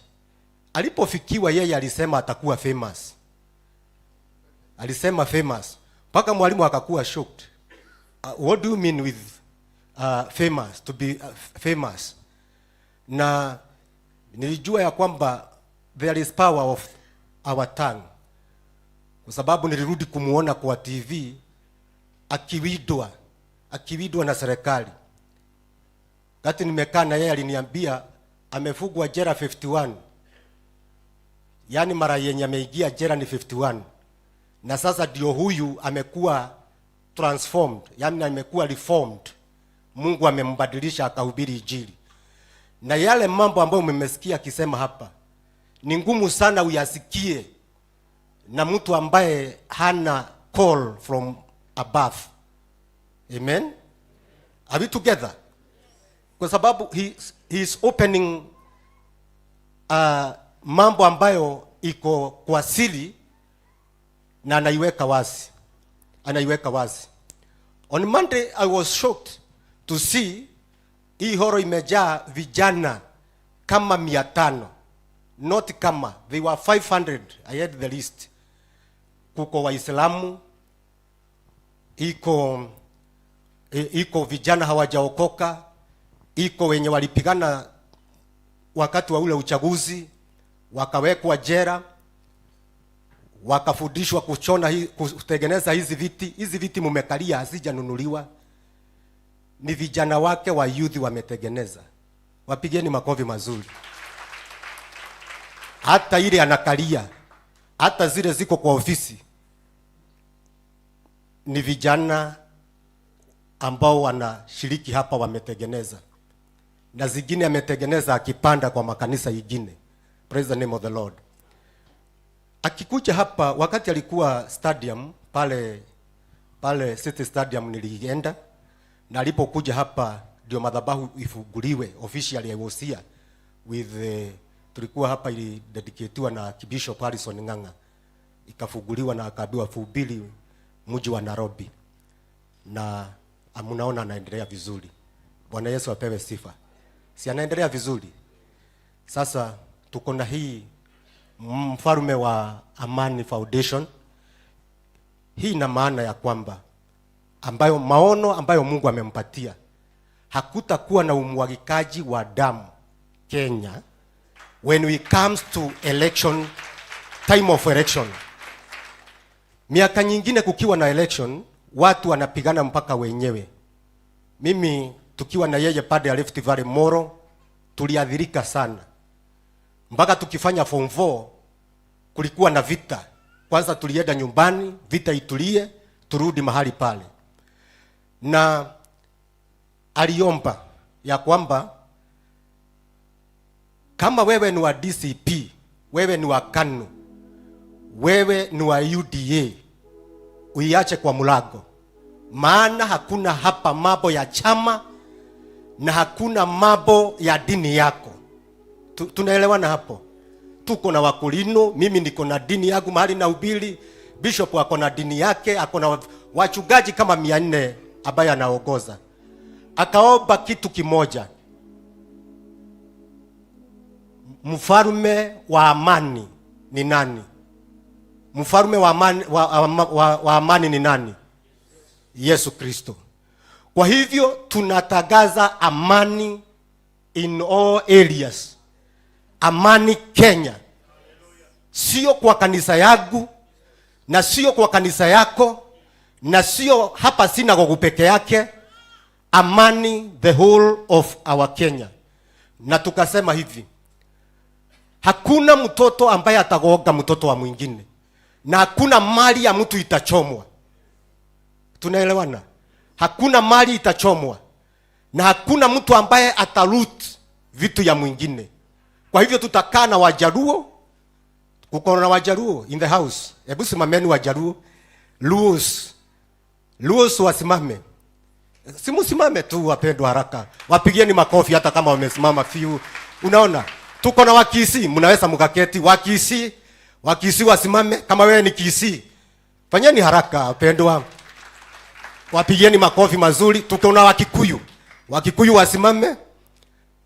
Alipofikiwa yeye alisema atakuwa famous. Alisema famous mpaka mwalimu akakuwa shocked. "What do you mean with famous, to be famous?" Na nilijua ya kwamba there is power of our tongue, kwa sababu nilirudi kumuona kwa TV akiwindwa na serikali. Wakati nimekaa na yeye aliniambia amefungwa jela 51, yaani mara yenye ameingia jela ni 51, na sasa ndio huyu amekuwa transformed, yaani amekuwa reformed. Mungu amembadilisha akahubiri Injili. Na yale mambo ambayo mmesikia akisema hapa ni ngumu sana uyasikie na mtu ambaye hana call from above. Amen. Are we together? Kwa sababu he is opening mambo ambayo iko kwa siri na anaiweka wazi, anaiweka wazi. On Monday I was shocked to see hii hall imejaa vijana kama 500, not kama, they were 500. I had the list. Kuko Waislamu, iko vijana hawajaokoka, iko wenye walipigana wakati wa ule uchaguzi wakawekwa jela, wakafundishwa kuchona hii, kutengeneza hizi viti. Hizi viti mumekalia hazijanunuliwa, ni vijana wake wa youth wametengeneza. Wapigeni makofi mazuri. Hata ile anakalia, hata zile ziko kwa ofisi, ni vijana ambao wanashiriki hapa wametengeneza, na zingine ametengeneza akipanda kwa makanisa ingine. Praise the name of the Lord. Akikuja hapa wakati alikuwa stadium pale pale City Stadium nilienda, na alipokuja hapa ndio madhabahu ifunguliwe officially. I was here with tulikuwa hapa, ili dedicatiwa na Bishop Harrison Ng'ang'a, ikafunguliwa na akaambiwa hubiri mji wa Nairobi, na mnaona anaendelea vizuri. Bwana Yesu apewe sifa. Si anaendelea vizuri? Sasa tuko na hii Mfalme wa Amani Foundation. Hii ina maana ya kwamba ambayo maono ambayo Mungu amempatia, hakutakuwa na umwagikaji wa damu Kenya when we comes to election, time of election. Miaka nyingine kukiwa na election, watu wanapigana mpaka wenyewe. Mimi tukiwa na yeye pande ya Rift Valley Molo, tuliadhirika sana mpaka tukifanya form 4 kulikuwa na vita. Kwanza tulienda nyumbani, vita itulie, turudi mahali pale. Na aliomba ya kwamba kama wewe ni wa DCP, wewe ni wa KANU, wewe ni wa UDA, uiache kwa mlango, maana hakuna hapa mambo ya chama na hakuna mambo ya dini yako. Tunaelewana hapo? Tuko na Wakulino, mimi niko na dini yangu mahali nahubiri, bishop ako na dini yake, ako na wachungaji kama 400 ambaye anaongoza. Akaomba kitu kimoja, mfalme wa amani ni nani? Mfalme wa amani, wa amani ni nani? Yesu Kristo. Kwa hivyo tunatangaza amani in all areas, amani Kenya, sio kwa kanisa yangu na sio kwa kanisa yako na sio hapa synagogue peke yake, amani the whole of our Kenya. Na tukasema hivi, hakuna mtoto ambaye atagonga mtoto wa mwingine na hakuna mali ya mtu itachomwa. Tunaelewana? Hakuna mali itachomwa na hakuna mtu ambaye ataloot vitu ya mwingine. Kwa hivyo tutakaa na Wajaluo, kuko na Wajaluo in the house. Hebu simameni Wajaluo. Luos. Luos wasimame. Simusimame tu wapendwa, haraka. Wapigieni makofi hata kama wamesimama few. Unaona? Tuko na Wakisii, mnaweza mkaketi. Wakisii, Wakisii wasimame kama wewe ni Kisii. Fanyeni haraka wapendwa. Wapigieni makofi mazuri. Tuko na Wakikuyu. Wakikuyu wasimame.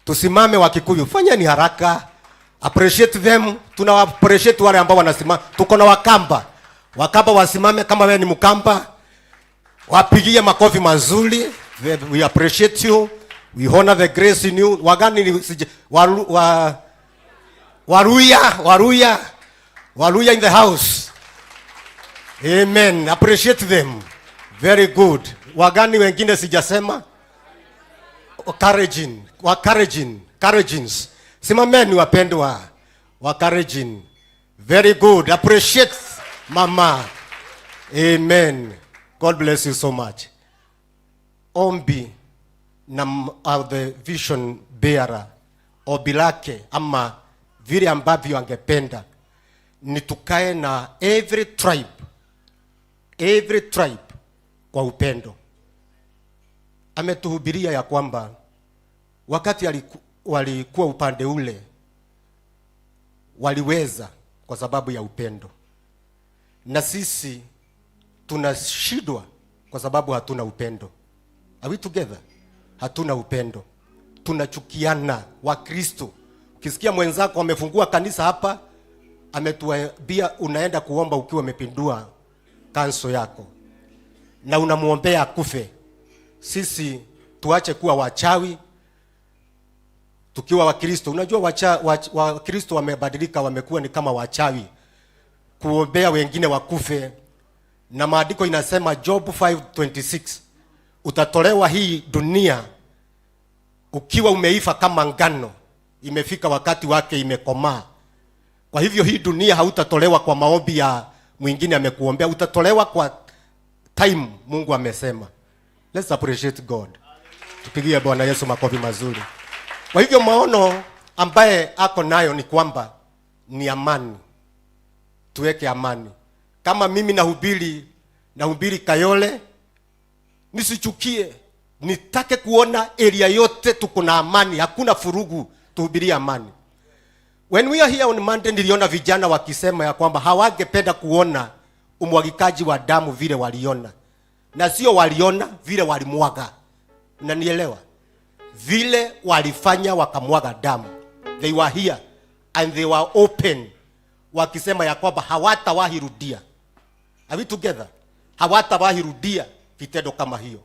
Tusimame Wakikuyu. Fanyeni haraka. Appreciate them. Tuna appreciate wale ambao wanasimama. Tuko na Wakamba. Wakamba wasimame kama wewe ni Mkamba. Wapigie makofi mazuri. We appreciate you. We honor the grace in you. Wagani ni Waluhya, Waluhya. Waluhya in the house. Amen. Appreciate them. Very good. Wagani wengine sijasema? Kalenjin, wa Kalenjin, Kalenjins. Simameni wapendwa wa Kalenjin. Very good. Appreciate mama. Amen. God bless you so much. Ombi na the vision bearer, ombi lake ama vile ambavyo angependa ni tukae na every tribe, every tribe kwa upendo. Ametuhubiria ya kwamba wakati walikuwa upande ule waliweza kwa sababu ya upendo, na sisi tunashindwa kwa sababu hatuna upendo. Are we together? Hatuna upendo, tunachukiana. Wakristo, ukisikia mwenzako amefungua kanisa hapa, ametuambia unaenda kuomba ukiwa umepindua kanso yako na unamwombea akufe. Sisi tuache kuwa wachawi tukiwa Wakristo. Unajua Wakristo wamebadilika, wamekuwa ni kama wachawi, kuombea wengine wakufe. Na maandiko inasema Job 5:26, utatolewa hii dunia ukiwa umeiva kama ngano, imefika wakati wake, imekomaa. Kwa hivyo hii dunia hautatolewa kwa maombi ya mwingine amekuombea, utatolewa kwa time Mungu amesema. Let's appreciate God. Tupigie Bwana Yesu makofi mazuri. Kwa hivyo maono ambaye ako nayo ni kwamba ni amani, tuweke amani. Kama mimi nahubiri Kayole, nisichukie, nitake kuona area yote tuko na amani, hakuna furugu, tuhubirie amani. When we are here on Monday, niliona vijana wakisema ya kwamba hawangependa kuona umwagikaji wa damu vile waliona, na sio waliona vile walimwaga. Unanielewa? Vile walifanya wakamwaga damu. They were here and they were open, wakisema ya kwamba hawatawahi rudia. Are we together? Hawatawahi rudia vitendo kama hiyo.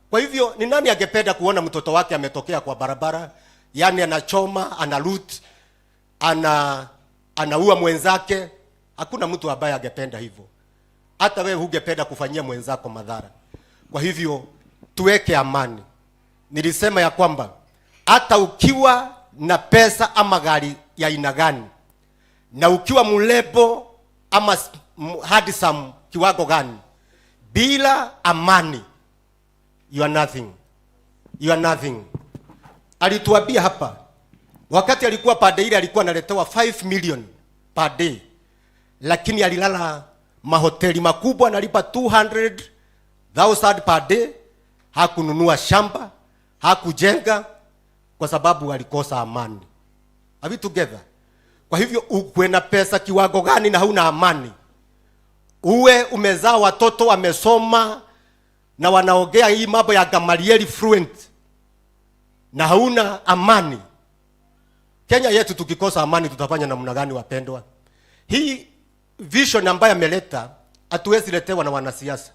Kwa hivyo ni nani angependa kuona mtoto wake ametokea kwa barabara, yani anachoma, ana loot, anaua mwenzake? Hakuna mtu ambaye angependa hivyo. Hata wewe hungependa kufanyia mwenzako madhara. Kwa hivyo tuweke amani. Nilisema ya kwamba hata ukiwa na pesa ama gari ya aina gani, na ukiwa mrembo ama handsome kiwango gani, bila amani you are nothing, you are nothing. Alituambia hapa wakati alikuwa pande ile alikuwa analetewa 5 million per day, lakini alilala mahoteli makubwa, analipa 200,000 per day. Hakununua shamba, hakujenga, kwa sababu alikosa amani. Are we together? Kwa hivyo ukuwe na pesa kiwango gani na hauna amani, uwe umezaa watoto wamesoma na wanaongea hii mambo ya Gamalieli fluent na hauna amani. Kenya yetu tukikosa amani tutafanya namna gani, wapendwa? Hii vision ambayo ameleta hatuwezi letewa na wanasiasa,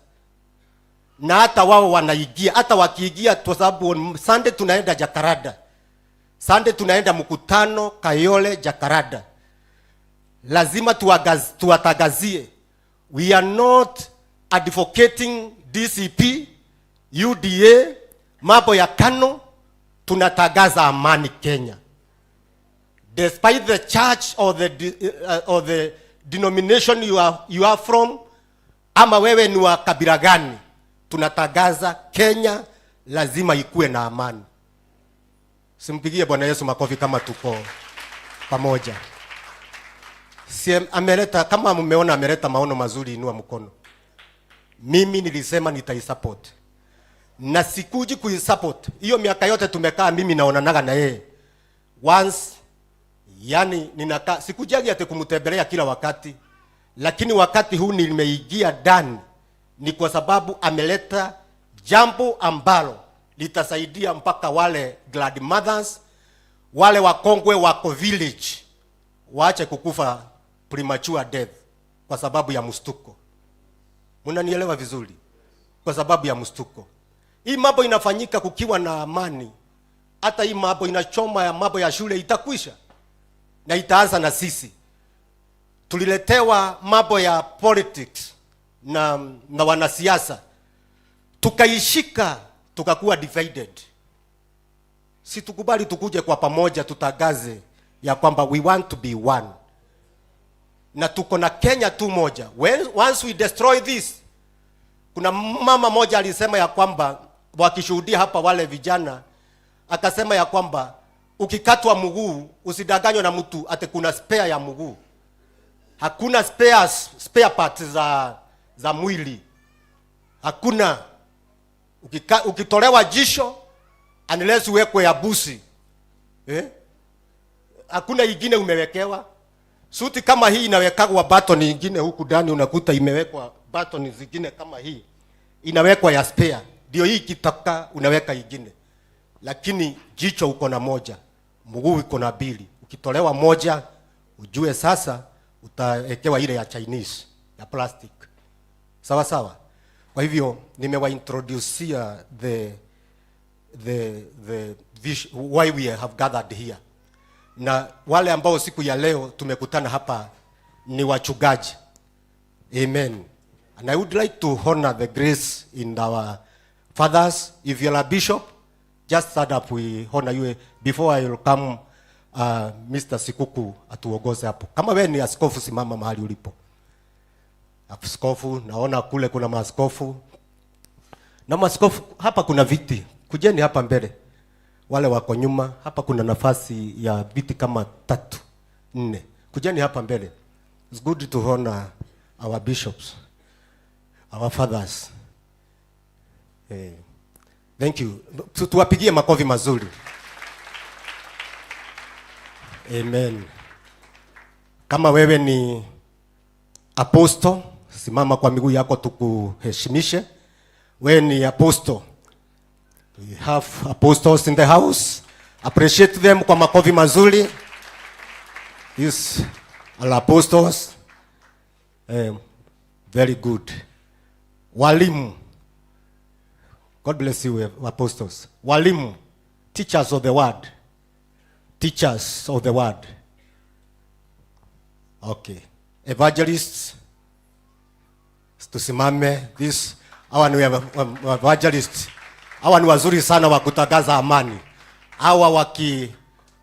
na hata wao wanaingia, hata wakiingia, kwa sababu on Sunday tunaenda Jakaranda, Sunday tunaenda mkutano Kayole Jakaranda, lazima tuwatangazie we are not advocating DCP, UDA, mambo ya KANU. Tunatangaza amani Kenya. Despite the church or the denomination you are from, ama wewe ni wa kabila gani, tunatangaza Kenya lazima ikuwe na amani. Simpigie Bwana Yesu makofi kama tuko pamoja. Si ameleta, kama mmeona ameleta maono mazuri, inua mkono. Mimi nilisema nitaisupport na sikuji kuisupport. Hiyo miaka yote tumekaa, mimi naonanaga na yeye once, yani ninakaa, sikujagi ati kumtembelea kila wakati, lakini wakati huu nimeingia ndani ni kwa sababu ameleta jambo ambalo litasaidia mpaka wale grandmothers, wale wakongwe wako village waache kukufa premature death kwa sababu ya mstuko. Mnanielewa vizuri? Kwa sababu ya mstuko. Hii mambo inafanyika kukiwa na amani. Hata hii mambo inachoma ya mambo ya shule itakwisha na itaanza na sisi. Tuliletewa mambo ya politics na wanasiasa, tukaishika, tukakuwa divided. Si tukubali tukuje kwa pamoja, tutangaze ya kwamba we want to be one, na tuko na Kenya tu moja. Once we destroy this, kuna mama moja alisema ya kwamba wakishuhudia hapa wale vijana, akasema ya kwamba ukikatwa mguu usidanganywe na mtu ati kuna spare ya mguu. Hakuna spare parts za mwili, hakuna. Ukitolewa jisho, unless uwekwe ya busi, eh? Hakuna ingine umewekewa. Suti kama hii inawekagwa button ingine huku ndani, unakuta imewekwa button zingine kama hii, inawekwa ya spare, ndio hii ikitoka unaweka ingine. Lakini jicho uko na moja, mguu uko na mbili. Ukitolewa moja, ujue sasa utawekewa ile ya Chinese ya plastic. Sawa sawa. Kwa hivyo nimewaintroducia the why we have gathered here, na wale ambao siku ya leo tumekutana hapa ni wachungaji. Amen. And I would like to honor the grace in our fathers. If you're a bishop, just stand up, we honor you. Before I will come, Mr. Sikuku atuongoze hapo. Kama wewe ni askofu, simama mahali ulipo. Askofu, naona kule kuna maaskofu. Na maaskofu, hapa kuna viti. Kujeni hapa mbele. Wale wako nyuma, hapa kuna nafasi ya viti kama tatu, nne. Kujeni hapa mbele. It's good to honor our bishops, our fathers. Thank you. Tuwapigie makofi mazuri. Amen. Kama wewe ni apostle, simama kwa miguu yako tukuheshimishe. Wewe ni apostle. We have apostles in the house. Appreciate them kwa makofi mazuri. These are apostles. Very good. Walimu. God bless you, apostles. Walimu, teachers of the word. Teachers of the word. Okay. Evangelists. Tusimame. This hawa ni evangelists. Hawa ni wazuri sana wa kutangaza amani. Hawa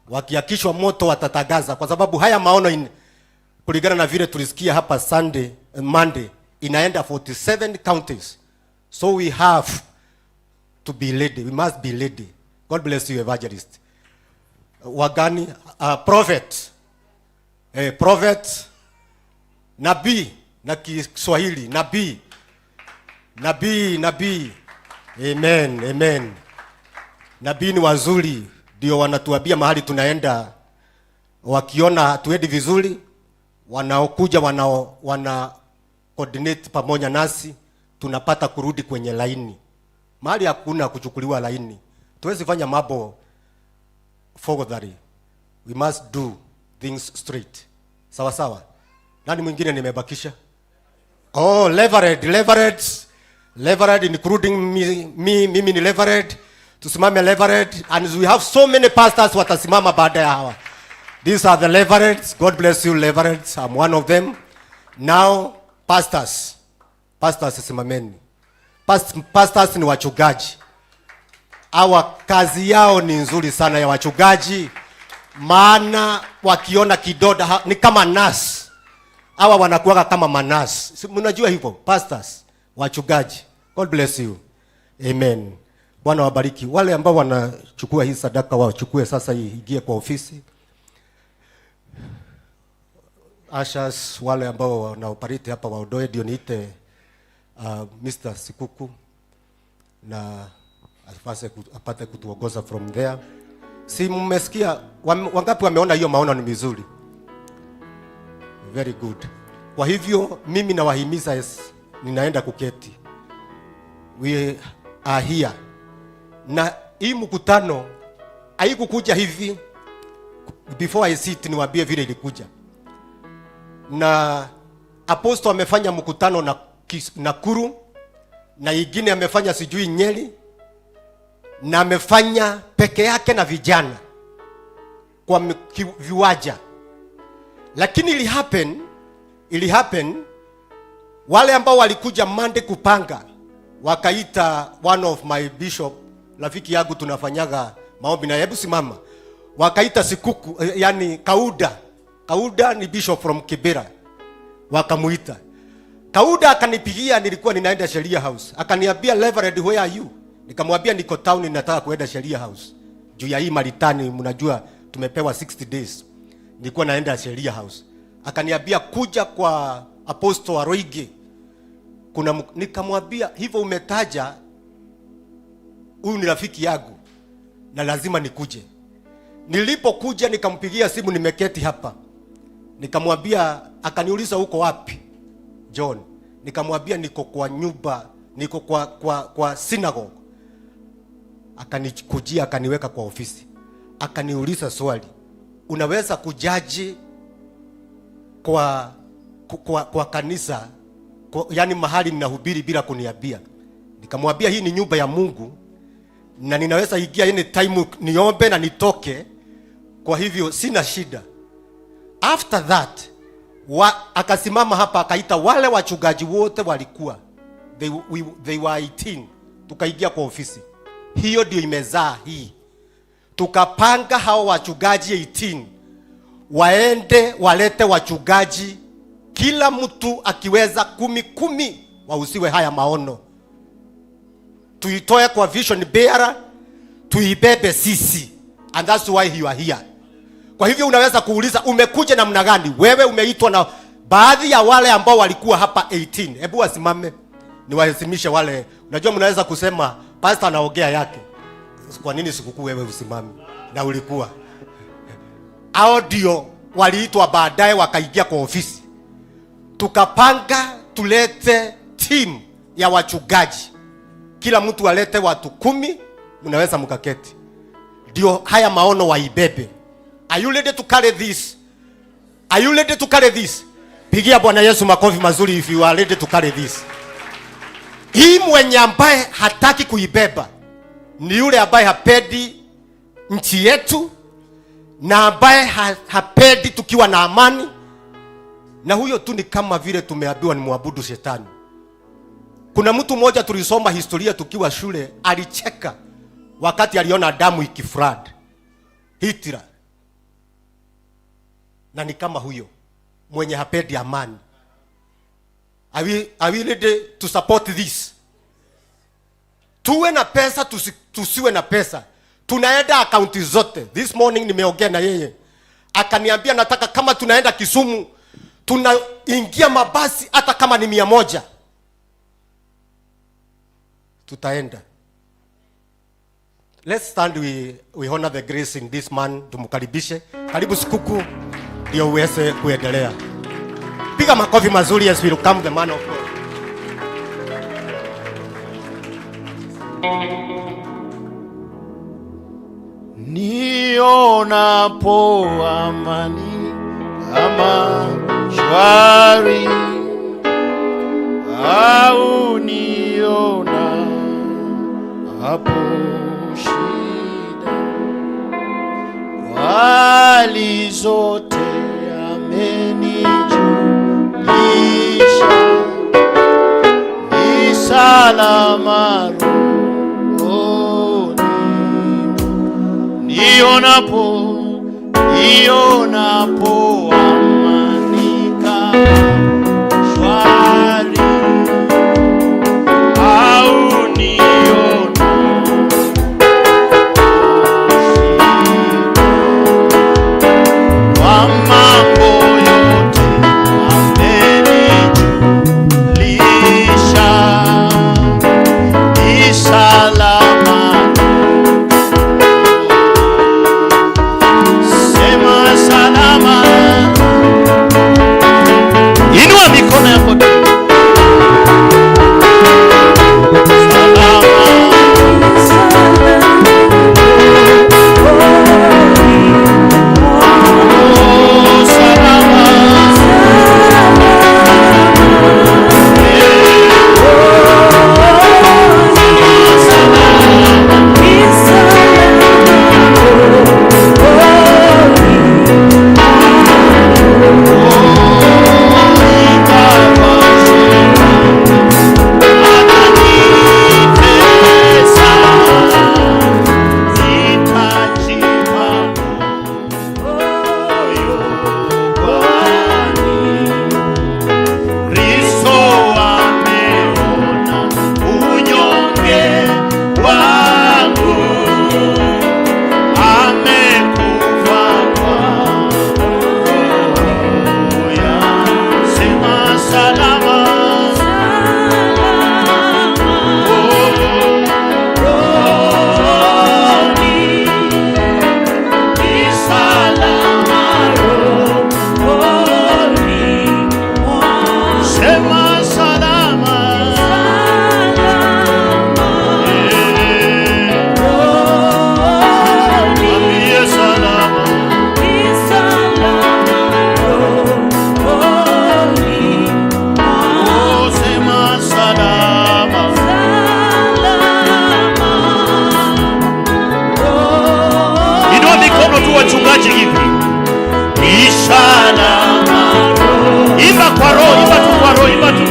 wakiwakishwa moto watatangaza, kwa sababu haya maono kulingana na vile tulisikia hapa Sunday, Monday, inaenda 47 counties. So we have to be ready. We must be ready. God bless you, evangelist. Wagani, prophet. Prophet, nabii na Kiswahili, nabii. Nabii, nabii. Amen, amen. Nabii ni wazuri, ndio wanatuambia mahali tunaenda. Wakiona hatuendi vizuri, wanaokuja wana coordinate pamoja nasi, tunapata kurudi kwenye laini. Mahali hakuna kuchukuliwa laini, tuwezi fanya mambo forgery. We must do things straight. Sawa sawa. Nani mwingine nimebakisha? Oh, Reverend, Reverend, Reverend, including me, mimi ni Reverend. Tusimame, Reverend, and we have so many pastors watasimama baada ya hawa. These are the Reverends. God bless you, Reverends. I'm one of them. Now, pastors. Pastors, simameni. Pastors ni wachungaji. Hawa kazi yao ni nzuri sana ya wachungaji, maana wakiona kidonda ni kama nurse. Hawa wanakuwaga kama manurse. Si mnajua hivyo, pastors, wachungaji. God bless you. Amen. Bwana wabariki. Wale ambao wanachukua hii sadaka wachukue sasa, iingie kwa ofisi. Ushers, wale ambao wanaoperate hapa waondoe, ndio niite Mr. Sikuku na apate kutuongoza from there. Si mmesikia wangapi wameona hiyo maono ni mizuri? Very good. Kwa hivyo mimi nawahimiza, yes, ninaenda kuketi. We are here. Na hii mkutano haikukuja hivi. Before I sit, niwaambie vile ilikuja. Na apostle amefanya mkutano na Nakuru na ingine amefanya sijui Nyeri, na amefanya peke yake na vijana kwa viwanja. Lakini ili happen wale ambao walikuja Monday kupanga wakaita one of my bishop, rafiki yangu tunafanyaga maombi na, hebu simama. Wakaita Sikuku, yani Kauda. Kauda ni bishop from Kibera. Wakamuita. Kauda akanipigia, nilikuwa ninaenda Sheria House. Akaniambia, "Reverend, where are you?" Nikamwambia niko town, nataka kuenda Sheria House juu ya hii maritani, mnajua tumepewa 60 days. Nilikuwa naenda Sheria House. Akaniambia kuja kwa Apostle Waruinge. Kuna nikamwambia hivyo umetaja huyu ni rafiki yangu na lazima nikuje. Nilipokuja nikampigia simu, nimeketi hapa. Nikamwambia, akaniuliza uko wapi John? Nikamwambia niko kwa nyumba, niko kwa synagogue. Akanikujia akaniweka kwa ofisi. Akaniuliza swali, unaweza kujaji kwa kanisa, yani mahali ninahubiri bila kuniambia? Nikamwambia hii ni nyumba ya Mungu na ninaweza ingia any time niombe na nitoke, kwa hivyo sina shida. After that akasimama hapa akaita wale wachungaji wote walikuwa, they were 18, tukaingia kwa ofisi. Hiyo ndio imezaa hii. Tukapanga hao wachungaji 18 waende walete wachungaji, kila mtu akiweza 10-10 wahusiwe haya maono. Tuitoe kwa vision bearer, tuibebe sisi. And that's why you are here. Kwa hivyo unaweza kuuliza umekuja namna gani? Wewe umeitwa na baadhi ya wale ambao walikuwa hapa 18. Hebu wasimame niwaheshimishe wale. Unajua mnaweza kusema pastor anaongea yake. Kwa nini sikukuu wewe usimame? Na ulikuwa. Hao ndio waliitwa baadaye wakaingia kwa ofisi. Tukapanga tulete team ya wachungaji. Kila mtu alete watu 10, mnaweza mkaketi. Ndio haya maono waibebe. Are you ready to carry this? Are you ready to carry this? Pigia Bwana Yesu makofi mazuri if you are ready to carry this. Hii mwenye ambaye hataki kuibeba ni yule ambaye hapendi nchi yetu na ambaye hapendi tukiwa na amani, na huyo tu ni kama vile tumeambiwa ni muabudu shetani. Kuna mtu mmoja tulisoma historia tukiwa shule, alicheka wakati aliona damu ikiflood. Hitler. Na ni kama huyo mwenye hapendi amani. Are we ready to support this? Tuwe na pesa, tusiwe na pesa, tunaenda akaunti zote. This morning nimeongea na yeye, akaniambia nataka kama tunaenda Kisumu tunaingia mabasi hata kama ni 100 tutaenda. Let's stand, we honor the grace in this man. Tumkaribishe. Karibu Sikuku ndio uweze kuendelea. Piga makofi mazuri as we welcome the man of God. Nionapo amani kama shwari, au niona hapo shida, hali zote amenijulisha, ni salama rohoni. Nionapo amani kama shwari, au niona kwa mambo yote amenijulisha, ni salama. Sema salama.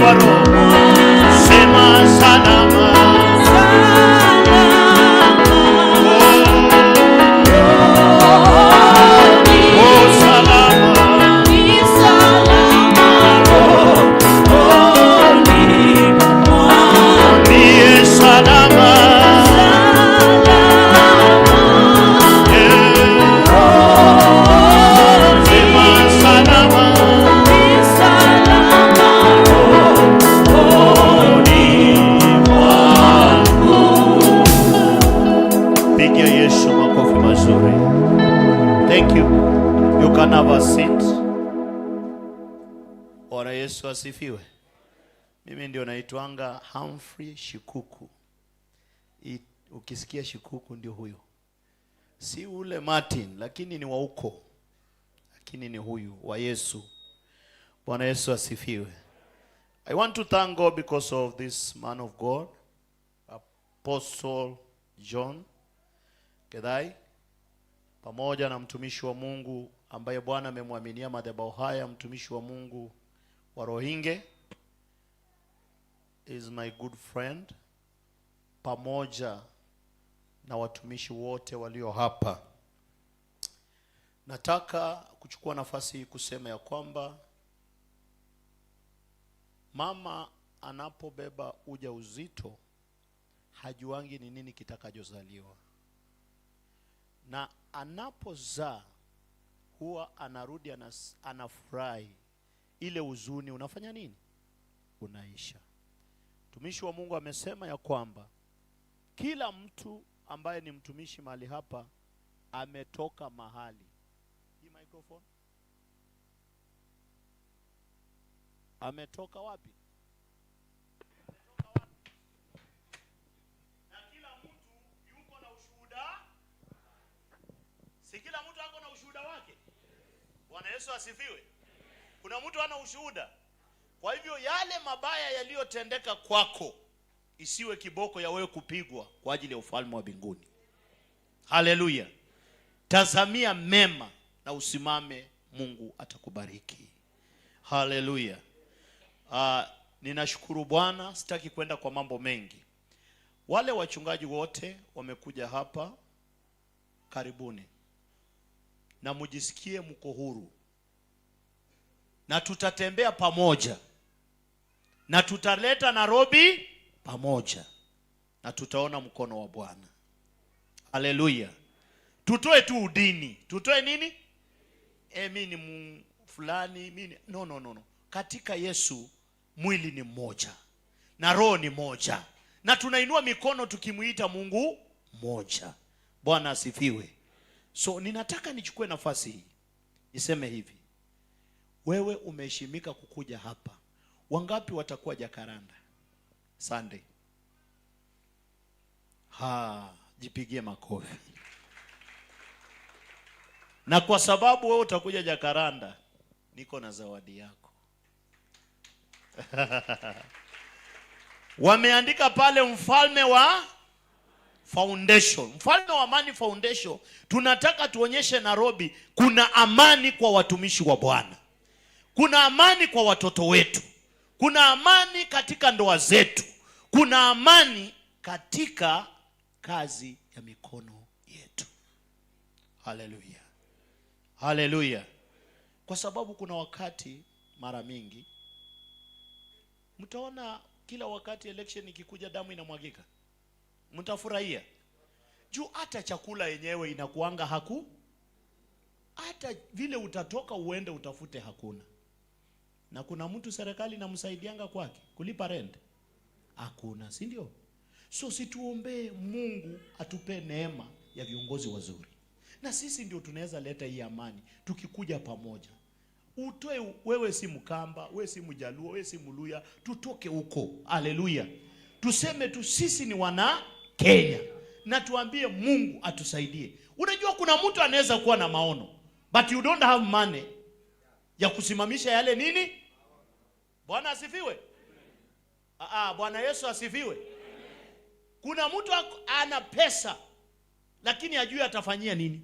kwa roho. Sema salama. Oh, salama. Niye salama. Yeah. Sema salama. Pigia Yesu makofi mazuri. Thank you. You can have a seat. Bwana Yesu asifiwe. Mimi ndio naitwanga Humphrey Shikuku. Ukisikia Shikuku ndio huyo. Si ule Martin, lakini ni wa huko. Lakini ni huyu wa Yesu. Bwana Yesu asifiwe. I want to thank God because of this man of God, Apostle John Githae, pamoja na mtumishi wa Mungu ambaye Bwana amemwaminia madhabahu haya, mtumishi wa Mungu wa Rohinge is my good friend, pamoja na watumishi wote walio hapa. Nataka kuchukua nafasi hii kusema ya kwamba mama anapobeba ujauzito hajuangi ni nini kitakachozaliwa, na anapozaa huwa anarudi anafurahi, ile huzuni unafanya nini? Unaisha. Mtumishi wa Mungu amesema ya kwamba kila mtu ambaye ni mtumishi mahali hapa ametoka mahali. Hii microphone ametoka wapi? Ametoka wapi? Na kila mtu yuko na ushuhuda. Si kila mtu ako na ushuhuda wake? Bwana Yesu asifiwe. Kuna mtu ana ushuhuda. Kwa hivyo yale mabaya yaliyotendeka kwako isiwe kiboko ya wewe kupigwa kwa ajili ya ufalme wa mbinguni. Haleluya. Tazamia mema na usimame, Mungu atakubariki. Haleluya. Ninashukuru Bwana, sitaki kwenda kwa mambo mengi. Wale wachungaji wote wamekuja hapa, karibuni. Na mujisikie mko huru. Na tutatembea pamoja. Na tutaleta Nairobi pamoja. Na tutaona mkono wa Bwana. Haleluya. Tutoe tu udini. Tutoe nini? Mimi ni fulani, mimi ni... No, no, no, no. Katika Yesu mwili ni mmoja na roho ni moja. Na tunainua mikono tukimuita Mungu mmoja. Bwana asifiwe. So ninataka nichukue nafasi hii niseme hivi. Wewe umeheshimika kukuja hapa. Wangapi watakuwa Jacaranda Sunday? Ha, jipigie makofi. Na kwa sababu wewe utakuja Jacaranda, niko na zawadi yako. Wameandika pale mfalme wa Foundation. Mfalme wa Amani Foundation. Tunataka tuonyeshe Nairobi kuna amani kwa watumishi wa Bwana. Kuna amani kwa watoto wetu. Kuna amani katika ndoa zetu. Kuna amani katika kazi ya mikono yetu. Haleluya. Haleluya. Kwa sababu kuna wakati mara mingi mtaona kila wakati election ikikuja damu inamwagika. Mtafurahia. Juu hata chakula yenyewe inakuanga haku, hata vile utatoka uende utafute hakuna. Na kuna mtu serikali inamsaidianga kwake kulipa rent. Hakuna, si ndio? So situombee Mungu atupe neema ya viongozi wazuri. Na sisi ndio tunaweza leta hii amani tukikuja pamoja. Utoe, wewe si Mkamba, wewe si Mjaluo, wewe si Mluya, tutoke huko. Haleluya. Tuseme tu sisi ni wana Kenya. Na tuambie Mungu atusaidie. Unajua kuna mtu anaweza kuwa na maono, but you don't have money ya kusimamisha yale nini? Bwana asifiwe. Bwana Yesu asifiwe. Kuna mtu ana pesa lakini hajui atafanyia nini.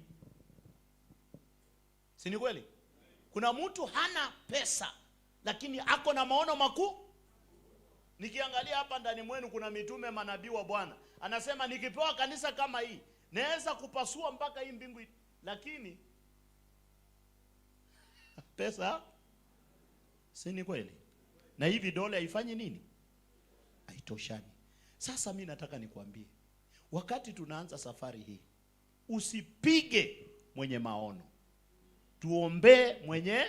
Si ni kweli? Kuna mtu hana pesa lakini ako na maono makuu. Nikiangalia hapa ndani mwenu kuna mitume, manabii wa Bwana. Anasema nikipewa kanisa kama hii, naweza kupasua mpaka hii mbingu, lakini pesa si ni kweli? Na hii vidole haifanyi nini? Haitoshani. Sasa mi nataka nikwambie, wakati tunaanza safari hii, usipige mwenye maono, tuombee mwenye.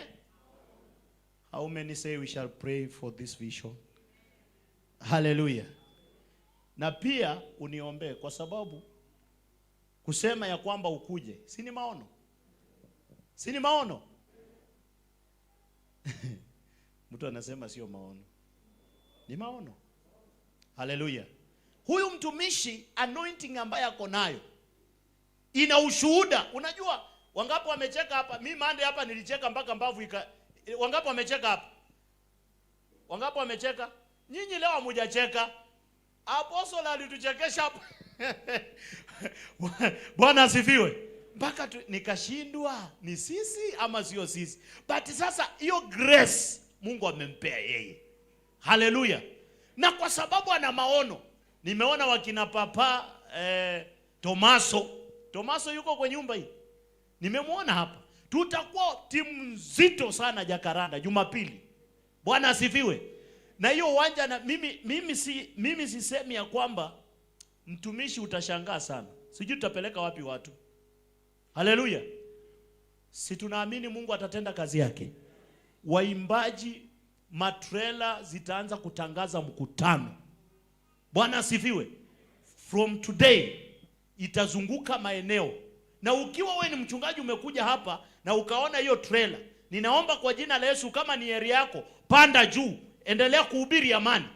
How many say we shall pray for this vision? Hallelujah. Na pia uniombee, kwa sababu kusema ya kwamba ukuje si ni maono? Si ni maono? Mtu anasema sio maono, ni maono. Haleluya. Huyu mtumishi, anointing ambaye ako nayo ina ushuhuda. Unajua wangapi wamecheka hapa? Mi Monday hapa nilicheka mpaka mbavu ika. Wangapi wamecheka hapa? Wangapi wamecheka? Nyinyi leo hamujacheka. Apostle alituchekesha hapa. Bwana asifiwe. Mpaka nikashindwa ni sisi ama sio sisi. But sasa hiyo grace Mungu amempea yeye. Haleluya. Na kwa sababu ana maono, nimeona wakina papa Tomaso. Tomaso yuko kwa nyumba hii. Nimemwona hapa. Tutakuwa timu nzito sana Jakaranda Jumapili. Bwana asifiwe. Na hiyo uwanja, na mimi sisemi ya kwamba mtumishi, utashangaa sana. Sijui tutapeleka wapi watu. Haleluya. Si tunaamini Mungu atatenda kazi yake. Waimbaji, matrela zitaanza kutangaza mkutano. Bwana asifiwe. From today itazunguka maeneo. Na ukiwa we ni mchungaji umekuja hapa na ukaona hiyo trailer, ninaomba kwa jina la Yesu, kama ni area yako, panda juu, endelea kuhubiri amani.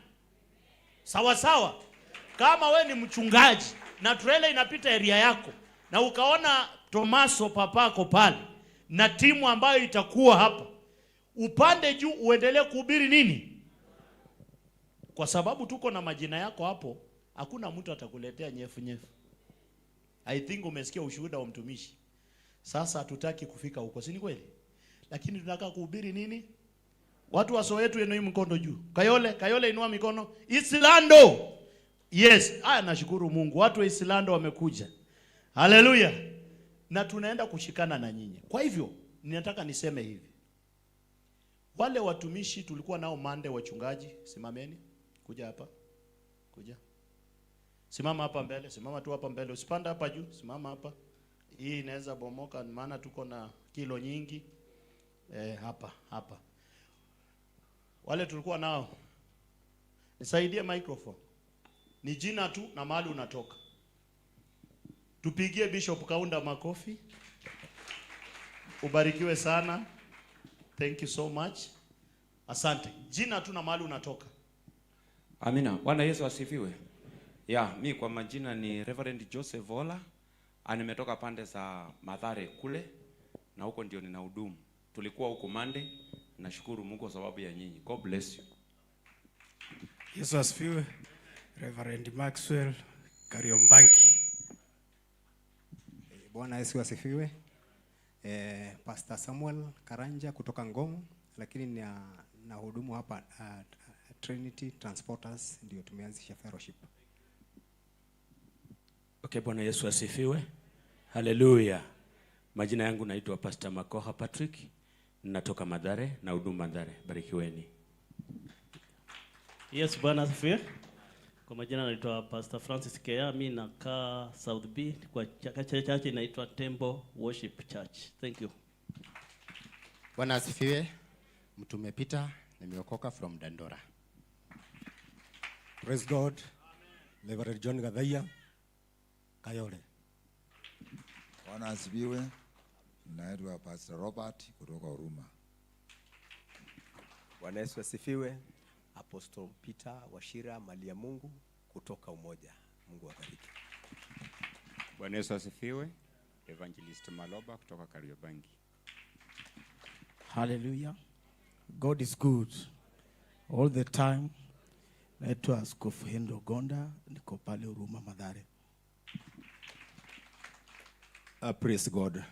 Sawa sawa. Kama we ni mchungaji na trailer inapita area yako na ukaona Tomaso papako pale na timu ambayo itakuwa hapa, upande juu uendelee kuhubiri nini? Kwa sababu tuko na majina yako hapo, hakuna mtu atakuletea nyefu nyefu. I think umesikia ushuhuda wa mtumishi. Sasa hatutaki kufika huko, si ni kweli? Lakini tunataka kuhubiri nini? Watu wa Soweto, inua mkono juu. Kayole, Kayole, inua mikono. Islando. Yes, haya, nashukuru Mungu. Watu wa Islando wamekuja. Haleluya. Na tunaenda kushikana na nyinyi. Kwa hivyo, ninataka niseme hivi. Wale watumishi tulikuwa nao Monday, wachungaji, simameni. Kuja hapa. Kuja. Simama hapa mbele, simama tu hapa mbele. Usipanda hapa juu, simama hapa. Hii inaweza bomoka maana tuko na kilo nyingi. Hapa, hapa. Wale tulikuwa nao. Nisaidie microphone. Ni jina tu na mahali unatoka. Tupigie Bishop Kaunda makofi. Ubarikiwe sana. Thank you so much. Asante. Jina tu na mahali unatoka. Amina. Bwana Yesu asifiwe. Ya, mi kwa majina ni Reverend Joseph Ola. Nimetoka pande za Mathare kule na huko ndio ninahudumu. Tulikuwa huko Monday. Nashukuru Mungu kwa sababu ya nyinyi. God bless you. Yesu asifiwe. Reverend Maxwell, Kariobangi. Bwana Yesu asifiwe. Pastor Samuel Karanja kutoka Ngong, lakini na hudumu hapa Trinity Transporters, ndio tumeanzisha fellowship. Okay, Bwana Yesu asifiwe. Haleluya. Majina yangu naitwa Pastor Makoha Patrick. Natoka Mathare na huduma Mathare. Barikiweni. Yes, Bwana asifiwe. Kwa majina naitwa Pastor Francis Kea, mi nakaa South B kwa church inaitwa Temple Worship Church. Thank you. Bwana asifiwe. Mtume Peter, nimeokoka from Dandora. Praise God. Reverend John Gathaiya, Kayole. Bwana asifiwe. Naitwa Pastor Robert kutoka Huruma. Bwana Yesu asifiwe. Apostle Peter Wachira Malia Mungu kutoka Umoja. Mungu awabariki. Bwana Yesu asifiwe. Evangelist Maloba kutoka Kariobangi. Hallelujah. God is good all the time. Naitwa Askofu Henry Ogonda, niko pale Huruma, Mathare. Praise God.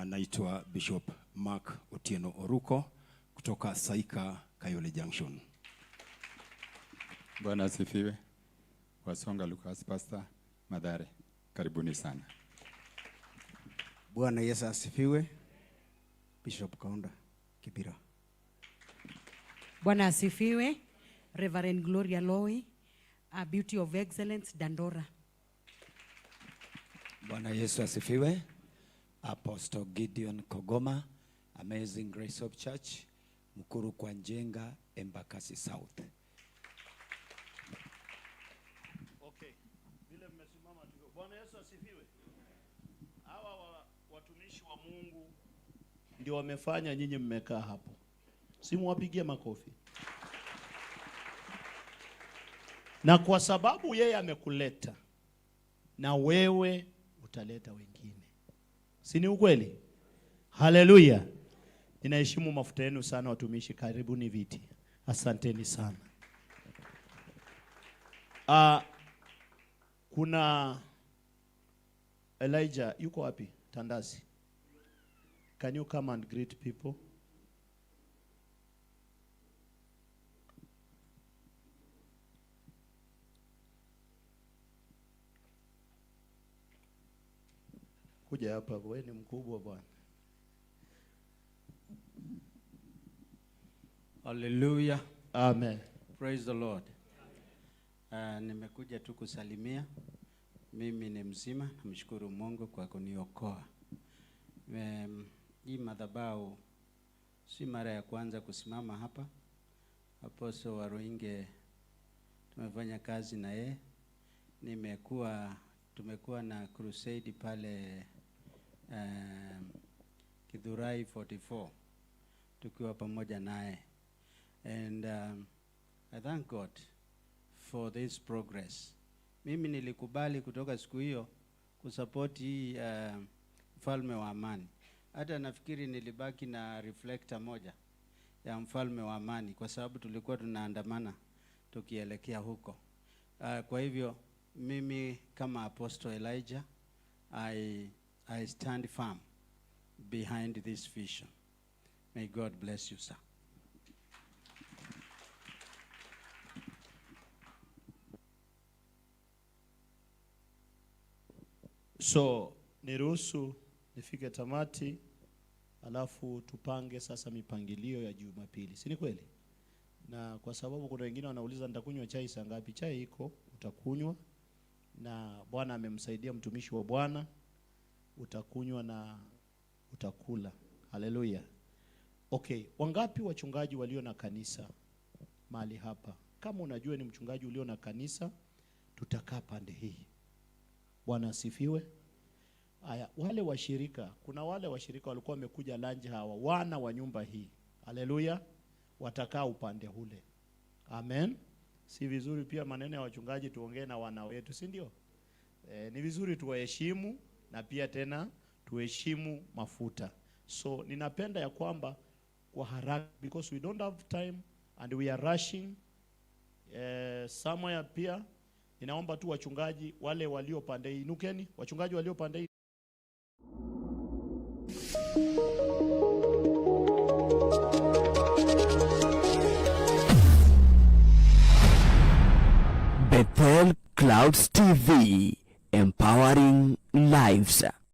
Naitwa Bishop Mark Otieno Oruko kutoka Saika, Kayole Junction. Bwana asifiwe. Wasonga Lucas, Pastor Mathare. Karibuni sana. Bwana Yesu asifiwe. Bishop Kaunda Kibira. Bwana asifiwe. Reverend Gloria Lowe, a Beauty of Excellence, Dandora. Bwana Yesu asifiwe. Apostle Gideon Kogoma, Amazing Grace of Church, Mukuru kwa Njenga, Embakasi South. Okay. Vile mmesimama tu. Bwana Yesu asifiwe. Hawa watumishi wa Mungu ndio wamefanya nyinyi mmekaa hapo. Simuwapigie makofi. Na kwa sababu yeye amekuleta na wewe utaleta wengine. Si ni ukweli? Haleluya. Ninaheshimu mafuta yenu sana watumishi, karibuni viti. Asanteni sana. Kuna Elijah yuko wapi? Tandazi. Can you come and greet people? Kuja hapa, wewe ni mkubwa bwana. Hallelujah. Amen. Praise the Lord. Nimekuja tu kusalimia. Mimi ni mzima, namshukuru Mungu kwa kuniokoa. Hii madhabahu si mara ya kwanza kusimama hapa. Apostle Waruinge tumefanya kazi na yeye. Tumekuwa na crusade pale Githurai 44 tukiwa pamoja naye. And I thank God for this progress. Mimi nilikubali kutoka siku hiyo kusupport hii mfalme wa amani. Hata nafikiri nilibaki na reflector moja ya mfalme wa amani kwa sababu tulikuwa tunaandamana tukielekea huko. Kwa hivyo mimi kama Apostle Elijah, I stand firm behind this vision. May God bless you, sir. So, niruhusu nifike tamati, alafu tupange sasa mipangilio ya Jumapili. Si ni kweli? Na kwa sababu kuna wengine wanauliza nitakunywa chai saa ngapi? Chai iko, utakunywa. Na Bwana amemsaidia mtumishi wa Bwana, utakunywa na utakula. Haleluya. Okay, wangapi wachungaji walio na kanisa mahali hapa? Kama unajua ni mchungaji ulio na kanisa, tutakaa pande hii. Bwana asifiwe. Aya, wale washirika, kuna wale washirika walikuwa wamekuja lunch hawa, wana wa nyumba hii. Haleluya. Watakaa upande ule. Amen. Si vizuri pia maneno ya wachungaji tuongee na wana wetu, si ndio? Ni vizuri tuwaheshimu na pia tena tuheshimu mafuta. So ninapenda ya kwamba kwa haraka, because we don't have time and we are rushing. Somewhere pia ninaomba tu wachungaji wale walio pande hii, inukeni, wachungaji walio pande hii. Bethel Clouds TV, empowering lives.